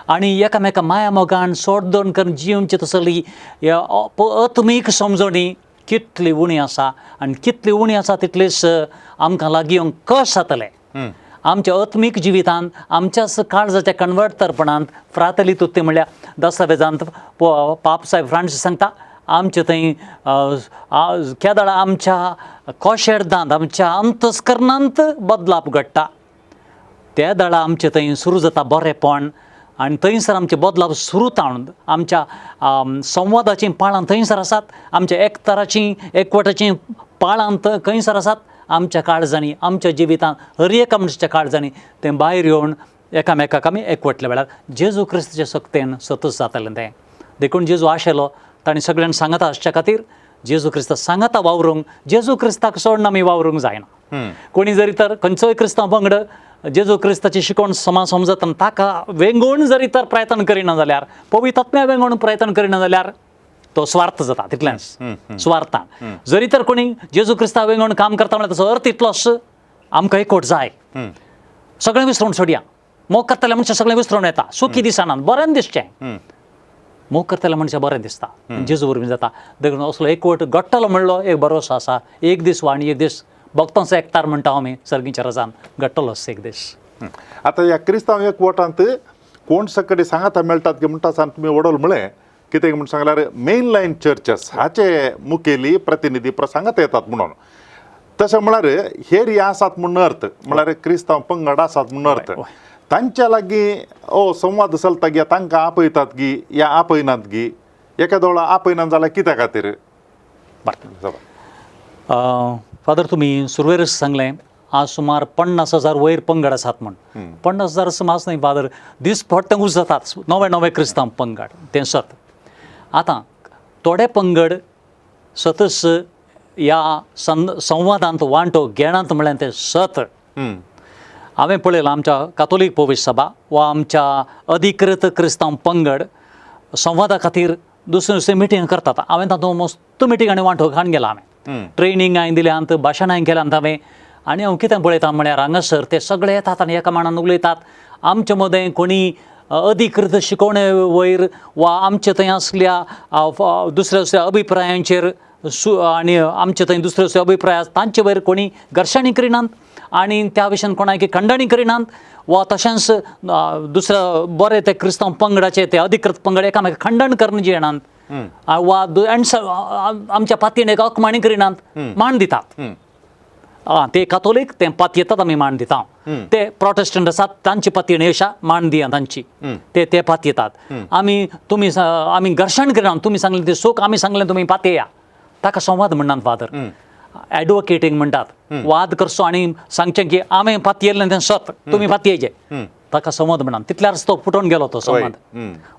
आनी एकामेका माया मोगान सोडदोन करून जिवची तसली आत्मीक समजवणी कितली उणी आसा आनी कितली उणी आसा तितलीच आमकां लागीं येवंक कश्ट जातले. आमच्या आत्मीक जिवितांत आमच्याच काळजाच्या कन्वर्टरपणांत फ्रातली तुत्ती म्हणल्यार दस्तावेजांत पाप साहेब फ्रांसीस सांगता आमचे थंय केदळा आमच्या कोशेर्दांत आमच्या अंतस्करणांत बदलाप घडटा त्या दळा आमचे थंय सुरू जाता बरेपण आनी थंयसर आमचे बदलाप सुरू जावन आमच्या संवादाचीं पाळां थंयसर आसात, आमच्या एकताराचीं एकवटाचीं पाळां खंयसर आसात आमच्या काळजांनी आमच्या जिवितांत हर एका मनशाच्या काळजांनी तें भायर येवन एकामेकाक आमी एकवटल्या वेळार जेजू क्रिस्ताच्या सक्तेन सतत जातालें तें. देखून जेजू आशेलो ताणें सगळ्यांक सांगाता आसच्या खातीर जेजू क्रिस्ता सांगाता वावरूंक जेजू क्रिस्ताक सोडून आमी वावरूंक जायना. कोणी जरी तर खंयचोय क्रिस्तांव पंगड जेजू क्रिस्ताची शिकवण समा समजत आनी ताका वेंगोवन जरी तर प्रयत्न करिना जाल्यार पवित्र आत्म्या वेंगोवन प्रयत्न करिना जाल्यार तो स्वार्थ जाता तितलेंच स्वार्थान. जरी तर कोणी जेजू क्रिस्ता वेंगोवन काम करता म्हणल्यार ताचो अर्थ इतलोच आमकां एकवट जाय, सगळें विसरून सोडया. मोग करतल्या मनशां सगळें विसरून येता, सुखी दिसना बरें दिसचें, मोग करतल्या मनशां बरें दिसता जेजू वरवीं जाता. देखून असलो एकवट घडटलो म्हणलो एक भरोसो आसा. एक दीस वा आनी एक दीस भक्तांचो एकतार म्हणटा आमी सर्गीच्या रजान घडटलोच एक दीस. आतां ह्या क्रिस्तांव एकवटांत कोण सकडी सांगाता मेळटात की म्हणटा आसतना तुमी वडोल म्हळें कितें म्हूण सांगल्यार मेन लायन चर्चस हाचे मुखेली प्रतिनिधी सांगात येतात म्हणून. तशें म्हळ्यार हेर हे आसात म्हूण अर्थ म्हळ्यार क्रिस्तांव पंगड आसात म्हूण अर्थ तांच्या लागीं ओ संवाद चलता गी, तांकां आपयतात गी या आपयनात गी, एका दोळा आपयनात जाल्यार कित्या खातीर? बरें फादर तुमी सुरवेरच सांगलें आज सुमार 50,000 वयर पंगड आसात म्हूण. 50,000 सुमार न्हय फादर, दीस पडटे उज जातात नवे नवे क्रिस्तांव पंगड तें सत. आतां थोडे पंगड सतच ह्या संवादांत वांटो घेणात म्हळ्यार तें सत. हांवें पळयलां आमच्या कातोलीक पवित्र सभा वा आमच्या अधिकृत क्रिस्तांव पंगड संवादा खातीर दुसरे दुसरे मिटींग करतात. हांवें तातूंत मस्त मिटिंगांनी वांटो घेवन गेला. हांवें ट्रेनींग हांवें दिल्यांत, भाशणां हांवें केल्यांत हांवें. आनी हांव कितें पळयता म्हळ्यार हांगासर ते सगळे येतात आनी एका माणान उलयतात. आमचे मदें कोणी अधिकृत शिकवणे वयर वा आमचे थंय आसल्या दुसऱ्या दुसऱ्या अभिप्रायांचेर आनी आमचे थंय दुसरे दुसरे अभिप्राय आसा तांचे वयर कोणी घर्शणी करिनात आनी त्या विशयान कोणाक खंडणी करिनात वा तशेंच दुसऱ्या बरे ते क्रिस्तांव पंगडाचे ते अधिकृत पंगड एकामेकाक खंडण करून जे येनात वा आमच्या पातयेन एक अकमाणी करिनात, मान दितात. आं, ते कातोलीक ते पातयेतात, आमी मान दिता. ते प्रोटेस्टंट आसात, तांची पातयेन अशा मान दिया तांची, ते ते पातयेतात आमी. तुमी आमी घर्शण करिना. तुमी सांगलें तें चूक, आमी सांगलें तुमी पातयेया, ताका संवाद म्हणनात फादर, एडवोकेटींग म्हणटात. वाद करचो आनी सांगचें की हांवें पातयेल्लें तें सत, तुमी पातयेचे, ताका संवाद म्हणनात. तितल्यारच तो फुटून गेलो तो संवाद.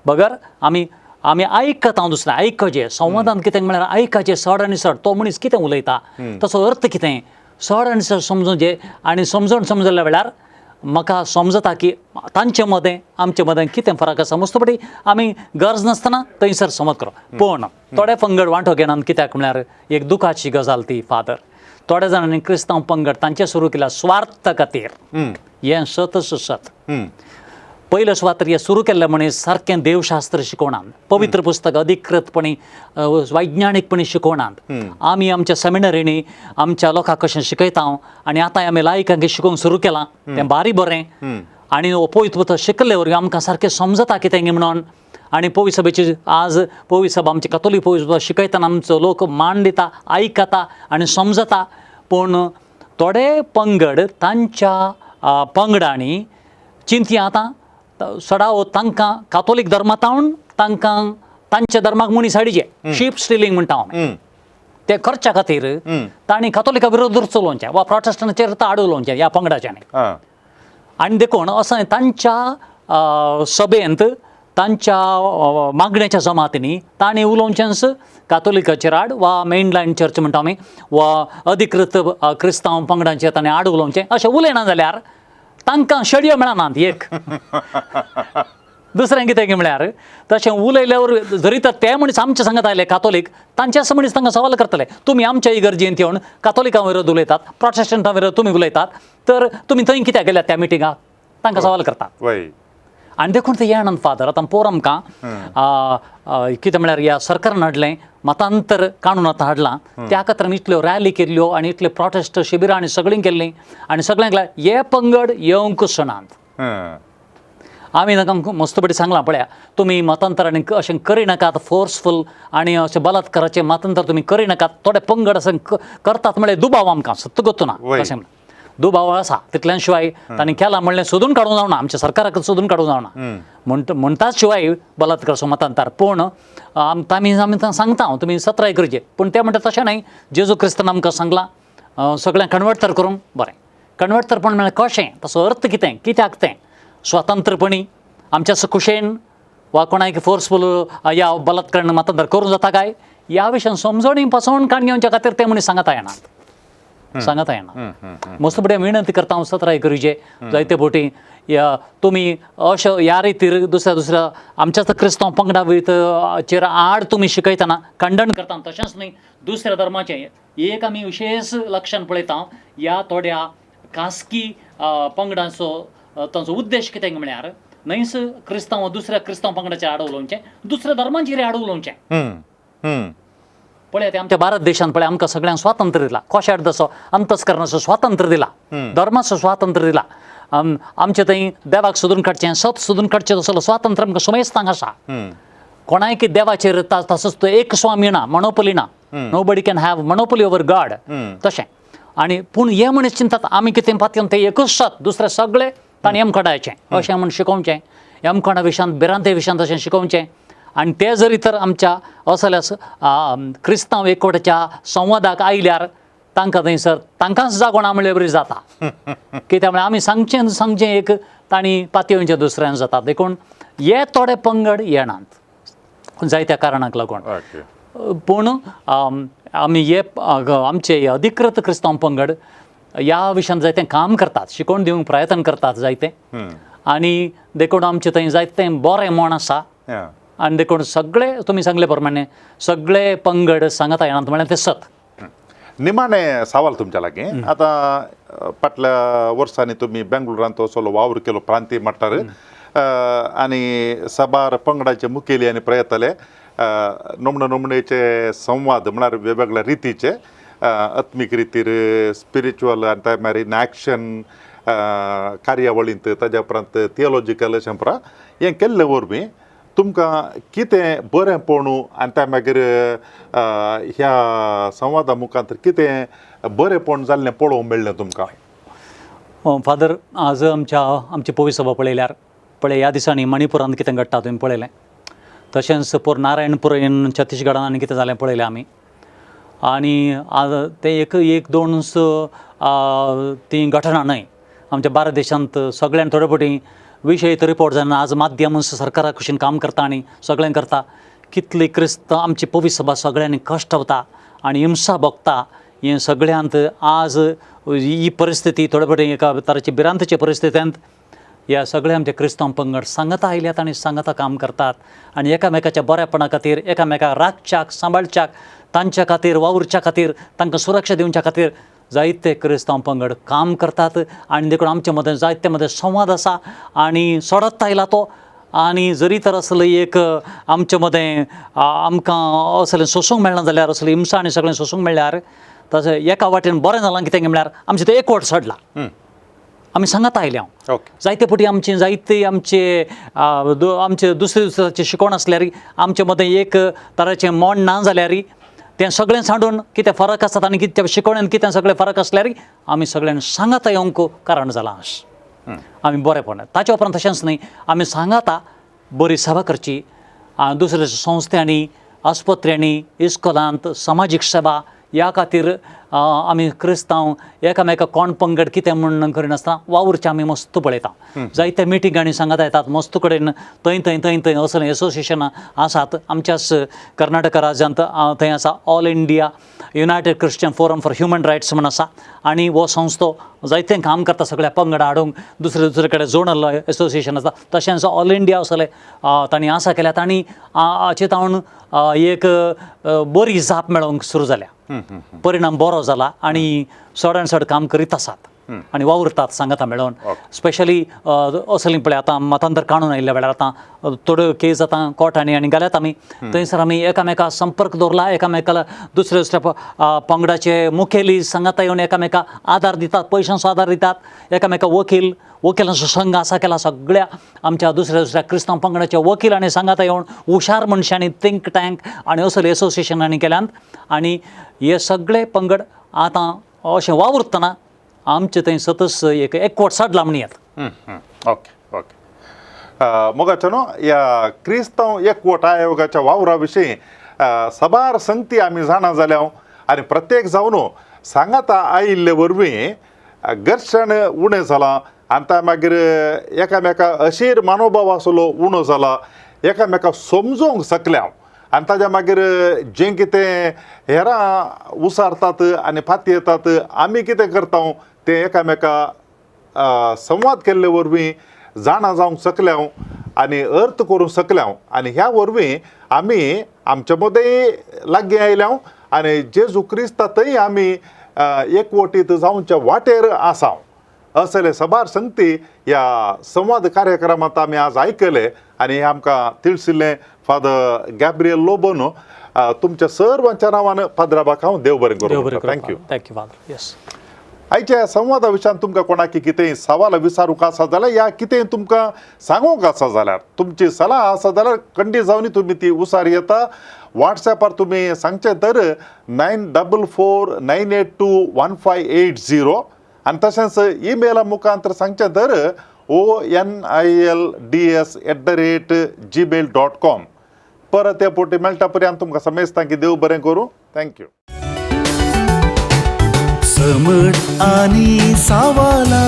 बगर आमी आमी आयकता दुसरें आयकचें. संवादान कितें म्हळ्यार आयकचें चड आनी चड, तो मनीस कितें उलयता, ताचो अर्थ कितें, चड आनी चड समजूचें. आनी समजून समजल्या वेळार म्हाका समजता की तांचे मदें आमचे मदें कितें फरक आसा. मस्तपटी आमी गरज नासतना थंयसर समज करप. पूण थोडे पंगड वांटो घेनात, कित्याक म्हळ्यार एक दुखाची गजाल ती फादर. थोड्या जाणांनी क्रिस्तांव पंगड तांचे सुरू केला स्वार्थ खातीर. हें सतच सत. पयले सुवातेर हें सुरू केल्लें मनीस सारकें देवशास्त्र शिकोवनात, पवित्र पुस्तक अधिकृतपणी वैज्ञानीकपणी शिकोवनात. आमी आमच्या सेमिनरींनी आमच्या लोकांक कशें शिकयता आनी आतां आमी लायकांक शिकोवंक सुरू केलां तें बारी बरें. आनी हो पवित्र पुस्तक शिकले वरवीं आमकां सारकें समजता कितें म्हणून. आनी पवित्र सभेची आज पवित्र सभा, आमची कथोलीक पवित्र सभा शिकयतना आमचो लोक मान दिता, आयकता आनी समजता. पूण थोडे पंगड तांच्या पंगडांनी चिंतया आतां सडाव तांकां कातोलीक धर्मांतावन तांकां तांच्या धर्माक मनीस हाडचे, शीप स्टिलींग म्हणटा हांव, ते करच्या खातीर तांणी कातोलिका विरोध चलोवचें वा प्रोटेस्टंटाचेर आड उलोवचें ह्या पंगडाच्यानी. आनी देखून असो तांच्या सभेंत, तांच्या मागण्याच्या जमातींनी तांणी उलोवचेंच कातोलिकाचेर आड वा मेन लायन चर्च म्हणटा आमी वा अधिकृत क्रिस्तांव पंगडांचेर तांणी आड उलोवचें. अशें उलयना जाल्यार तांकां शेडयो मेळनात. एक दुसरें कितें म्हळ्यार तशें उलयल्यावर जरी तर ते मनीस आमच्या सांगत आयले कातोलीक, तांच्याच मनीस तांकां सवाल करतले, तुमी आमच्या इगर्जेंत येवन कातोलिकां विरोध उलयतात, प्रोटेस्टंटां विरोध तुमी उलयतात, तर तुमी थंय कित्याक गेल्यात त्या मिटिंगाक, तांकां सवाल करतात. आनी देखून ते येणात फादर. आतां पोर आमकां कितें म्हळ्यार ह्या सरकारान हाडलें मतांतर काणून आतां हाडलां, त्या खातीर इतल्यो रॅली केल्ल्यो आनी इतले प्रोटेस्ट शिबिरां आनी सगळीं केल्लीं आनी सगळ्यांक हे पंगड येवंक सणात. आमी तांकां मस्तपटी सांगलां, पळया तुमी मतांतर आनी अशें करिनाकात, फोर्सफूल आनी अशें बलात्काराचें मतांतर तुमी करिनाकात. थोडे पंगड अशें करतात म्हळ्यार दुबाव आमकां सत्य गोत्तू ना. अशें म्हणून दुबाव आसा तितल्यान शिवाय तांणी केलां म्हणलें सोदून काडूंक जावना, आमच्या सरकाराक सोदून काडूंक जावना म्हणटाच शिवाय बलात्कार मतांतर. पूण आमी आमी तांकां सांगता हांव, तुमी सत्राय करचे. पूण ते म्हणटा तशें न्हय, जेजू क्रिस्तान आमकां सांगलां सगळें कन्वर्ट तर करूंक बरें. कन्वर्ट तर पण म्हळ्यार कशें, ताचो अर्थ कितें, कित्याक तें स्वतंत्रपणी आमच्या खुशेन वा कोणाक फोर्सफूल या बलात्कारान मतांतर करूंक जाता काय, ह्या विशयान समजणी पसवण काडून घेवच्या खातीर ते मनीस सांगता येनात, सांगता येना. मस्त बरें विनंती करता हांव, सत्राय करुचे जायते फावटी या तुमी अशो ह्या रितीर दुसऱ्या दुसऱ्या आमच्याच क्रिस्तांव पंगडा चेर आड तुमी शिकयतना खंडण करता. तशेंच न्हय, दुसऱ्या धर्माचें एक आमी विशेश लक्षान पळयता, ह्या थोड्या खासगी पंगडांचो तांचो उद्देश कितें म्हळ्यार न्हयच क्रिस्तांव दुसऱ्या क्रिस्तांव पंगडाचेर आड उलोवचें, दुसऱ्या धर्मांचेर आड उलोवचें. पळय ते आमच्या भारत देशांत पळय, आमकां सगळ्यांक स्वातंत्र्य दिला, कोशार्दाचो अंतस्करणाचो स्वातंत्र्य दिला, धर्माचो स्वातंत्र्य दिला. आमचे थंय देवाक सोदून काडचें, सत सोदून काडचें तसलो स्वातंत्र्य आमकां समेस्तांक आसा. कोणायकी देवाचेर तसोच तो एक स्वामी ना, मोनोपोली ना, nobody can have monopoly over God तशें. आनी पूण हे मनीस चिंतात आमी कितें पातयेवन तें एकूच सत, दुसरे सगळे ताणें यमखडायचें अशें म्हूण शिकोवचें, यमखडा विशयांत भिरांते विशयांत अशें शिकोवचें. आनी ते जरी तर आमच्या असल्या क्रिस्तांव एकवटाच्या संवादाक आयल्यार तांकां थंयसर तांकांच जागोवणा म्हणल्यार बरी जाता. कित्याक म्हळ्यार आमी सांगचें सांगचें एक, तांणी पातयेवचें दुसऱ्यान जाता. देखून हे थोडे पंगड येनात जायत्या कारणांक लागून. पूण आमी हे आमचे हे अधिकृत क्रिस्तांव पंगड ह्या विशयान जायतें काम करतात, शिकोवन दिवंक प्रयत्न करतात जायते. आनी देखून आमचें थंय जायतें बरें म्हण आसा. आनी देखून सगळे तुमी सांगले प्रमाणे सगळे पंगड सांगता येनात म्हळ्यार तें सत. निमाणे सवाल तुमच्या लागीं आतां, फाटल्या वर्सांनी तुमी बेंगळुरांत असलो वावर केलो प्रांतीय मट्टार आनी साबार पंगडाचे मुखेली आनी प्रयत्नले नमणे नमणेचे संवाद म्हळ्यार वेगवेगळ्या रितीचे आत्मीक रितीर स्पिरिच्युअल आनी ते मागीर इन एक्शन कार्यावळींत ताज्या उपरांत थियोलॉजिकल अशें परा हें केल्ले वरवीं तुमकां कितें बरेंपण आनी त्या मागीर ह्या संवादा मुखांत कितें बरेंपण जाल्लें पळोवंक मेळ्ळें तुमकां? फादर, आज आमच्या आमची पवी सभा पळयल्यार पळय ह्या दिसांनी मणिपुरांत कितें घडटा तुवें पळयलें, तशेंच पोर नारायणपूर इन छत्तीसगडान आनी कितें जालें पळयलें आमी. आनी आज तें एक एक दोन तीं घटना न्हय, आमच्या भारत देशांत सगळ्यान थोडे फावटी विशय रिपोर्ट जायना. आज माध्यम सरकारा कुशीन काम करता आनी सगळें करता. कितली क्रिस्त आमची पवी सभा सगळ्यांनी कश्ट वता आनी हिंसा भोगता. हें सगळ्यांत आज ही परिस्थिती थोडे फावटी एका तराची भिरांतेच्या परिस्थितींत ह्या सगळ्या आमच्या क्रिस्तांव पंगड सांगाता आयल्यात आनी सांगाता काम करतात आनी एकामेकाच्या बऱ्यापणा खातीर, एकामेकाक राखच्याक, सांबाळच्याक, तांच्या खातीर वावुरच्या खातीर, तांकां सुरक्षा दिवच्या खातीर जायते क्रिस्तांव पंगड काम करतात. आनी देखून आमचे मदें जायते मदें संवाद आसा आनी सोडत आयला तो. आनी जरी तर असलो एक आमचे मदें आमकां असलें सोंसूंक मेळना जाल्यार, असली हिंसा आनी सगळें सोंसूंक मेळ्ळ्यार, तशें एका वाटेन बरें जालां कितें म्हळ्यार आमचें तें एकवट सडला, आमी सांगाता आयल्या. ओके. जायते फावटी आमचे जायते आमचे आमचे दुसरे दुसऱ्याचे शिकवण आसल्यार आमचे मदें एक तराचें मोड ना जाल्यार तें सगळें सांडून कितें फरक आसात आनी कितें शिकवणेन कितें सगळें फरक आसल्यार आमी सगळ्यांनी सांगाता येवंक कारण जालां. आमी बरेंपण ताच्या उपरांत तशेंच न्हय, आमी सांगाता बरी सेवा करची दुसऱ्या संस्थांनी, आस्पत्र्यांनी, इस्कोलांत समाजीक सेवा ह्या खातीर आमी क्रिस्तांव एकामेका कोण पंगड कितें म्हूण करिनासतना वावुरचें आमी मस्त पळयता. जायते मिटिंगांनी सांगाता येतात मस्त कडेन, थंय थंय थंय थंय असलें एसोसिएशनां आसात. आमच्याच कर्नाटका राज्यांत थंय आसा all India united Christian forum for human rights म्हूण आसा आनी हो संस्थो जायतें काम करता सगळ्या पंगडा हाडूंक दुसरे दुसरे कडेन झोनल एसोसिएशन आसा. तशेंच ऑल इंडिया असले तांणी आसा केल्यात आनी हाचे तावन एक बरी जाप मेळोवंक सुरू जाल्या, परिणाम बरो जाला आनी चडान चड काम करीत आसात आनी वावुरतात सांगाता मेळोवन. स्पेशली असलीं पळय आतां मतांतर काणून आयिल्ल्या वेळार आतां थोड्यो केस आतां कोर्टांनी आनी गेल्यात आमी थंयसर आमी एकामेका संपर्क दवरला, एकामेकाला दुसऱ्या दुसऱ्या पंगडाचे मुखेली सांगाता येवन एकामेका आदार दितात, पयशांचो आदार दितात, एकामेका वकील वकिलांचो संघ आसा केला. सगळ्या आमच्या दुसऱ्या दुसऱ्या क्रिस्तांव पंगडाच्या वकिलांनी सांगाता येवन हुशार मनशांनी थिंक टँक आनी असले एसोसिएशनांनी केल्यात आनी हे सगळे पंगड आतां अशें वावुरतना आमचे थंय सतस एक एकवट साडला म्हण येता. Okay okay. मोगाचो न्हू ह्या क्रिस्तांव एकवट आयोगाच्या वावरा विशीं साबार संगती आमी जाणा जाल्या आनी प्रत्येक जावन सांगाता आयिल्ले वरवीं घर्शण उणें जालां आनी त्या मागीर एकामेका अशीर मनोभाव आसलो उणो जाला, एकामेका समजोवंक शकले हांव आनी ताज्या मागीर जें कितें हेरां उसारतात आनी फाती येतात आमी कितें करता तें एकामेका संवाद केल्ले वरवीं जाणा जावंक शकले हांव आनी अर्थ करूंक शकले हांव आनी ह्या वरवीं आमी आमचे मदें लागीं आयल्या आनी जेजू क्रिस्ता थंय आमी एकवटीत जावच्या वाटेर आसा. असले साबार संगती ह्या संवाद कार्यक्रमांत आमी आज आयकले आनी आमकां तिळसिल्लें फादर गॅब्रियल लोबोन तुमच्या सर्वांच्या नांवान फादराबाक हांव देव बरें करूं. Thank you. Thank you father. Yes. आयच्या संवादा विशयान तुमकां कोणाकी कितेंय सवाल विचारूंक आसा जाल्यार या कितेंय तुमकां सांगूंक आसा जाल्यार तुमची सलाह आसा जाल्यार खंडीत जावन तुमी ती उसार येता. वॉट्सॅपार तुमी सांगचें तर 9449821580 आनी तशेंच ईमेला मुखांतर सांगचें तर onilds@gmail.com. परत त्या पोटी मेळटा पर्यंत तुमकां समेस्तां की देव बरें करूं. Thank you. समट आणि सावाला.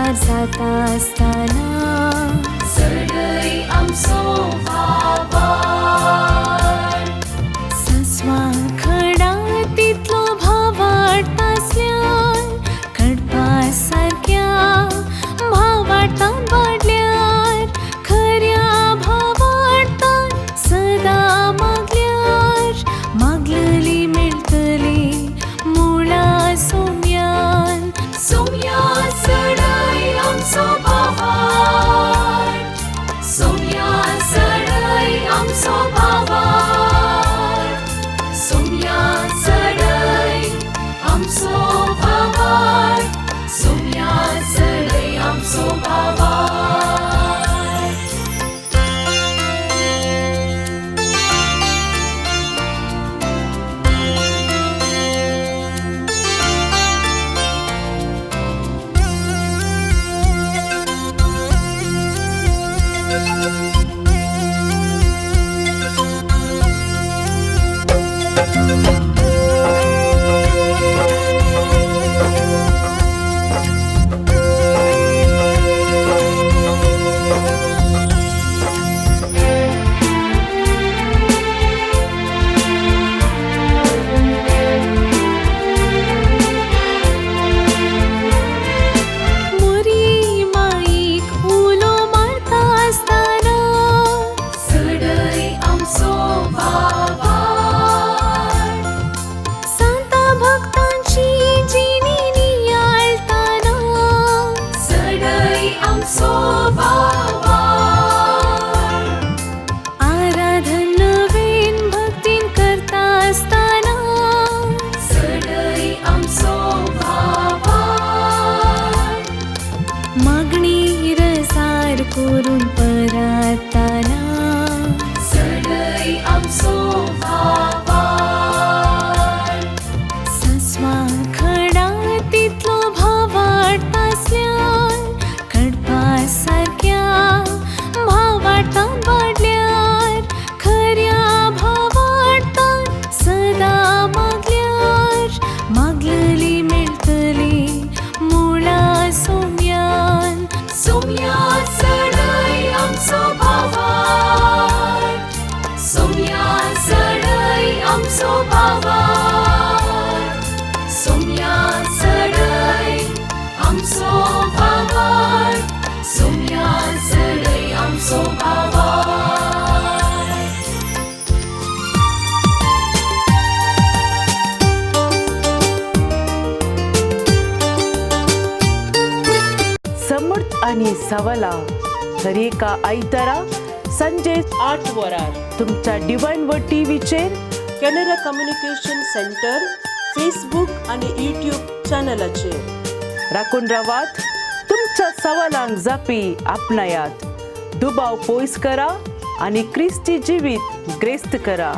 काबार जाता आसतना चडय आमचो भावार्थ. सस्वा खडा तितलो भावार्थ आसल्यार कडपा सारक्या भावार्थान वाडल्यार खऱ्या भावार्थान सदां मागल्यार मागलली मेळटली मुळा सोम्यान. सोम्या चडय आमचो भावार्थ, सोम्या चडय आमचो भावार्थ, सोम्या चडय आमचो भावार्थ, सोम्या चडय आमचो भावार्थ. मोरी माईक उलो मारता आसतना चडय आमचो भावार्थ. सांता भक्तांची जिणी नियाळताना चडय आमचो भावार्थ. आराधन नवीन भक्तीन करता आसतना चडय आमचो भावार्थ. मागणी रसार करून पराताना चडय आमचो भावार्थ. सस्वा खडा तितलो भावार्थ आसल्यार कडपा सारक्या भावार्थान वाडल्यार खऱ्या भावार्थान सदां मागल्यार मागलली मेळटली मुळा सोम्यान. सोम्या चडय आमचो भावार्थ, सोम्या चडय आमचो भावार्थ, सोम्या चडय आमचो भावार्थ, सोम्या चडय आमचो भावार्थ. समर्थ आणि सवला दरेका आयतारा संजे 8 वरार तुमच्या डिवायन व टीव्हीचेर कॅनरा कम्युनिकेशन सेंटर फेसबूक आणि यूट्यूब चॅनलाचेर. राखून रावात, तुमच्या सवालांक जापी आपणायात, दुबाव पयस करा आनी क्रिस्ती जिवीत ग्रेस्त करा.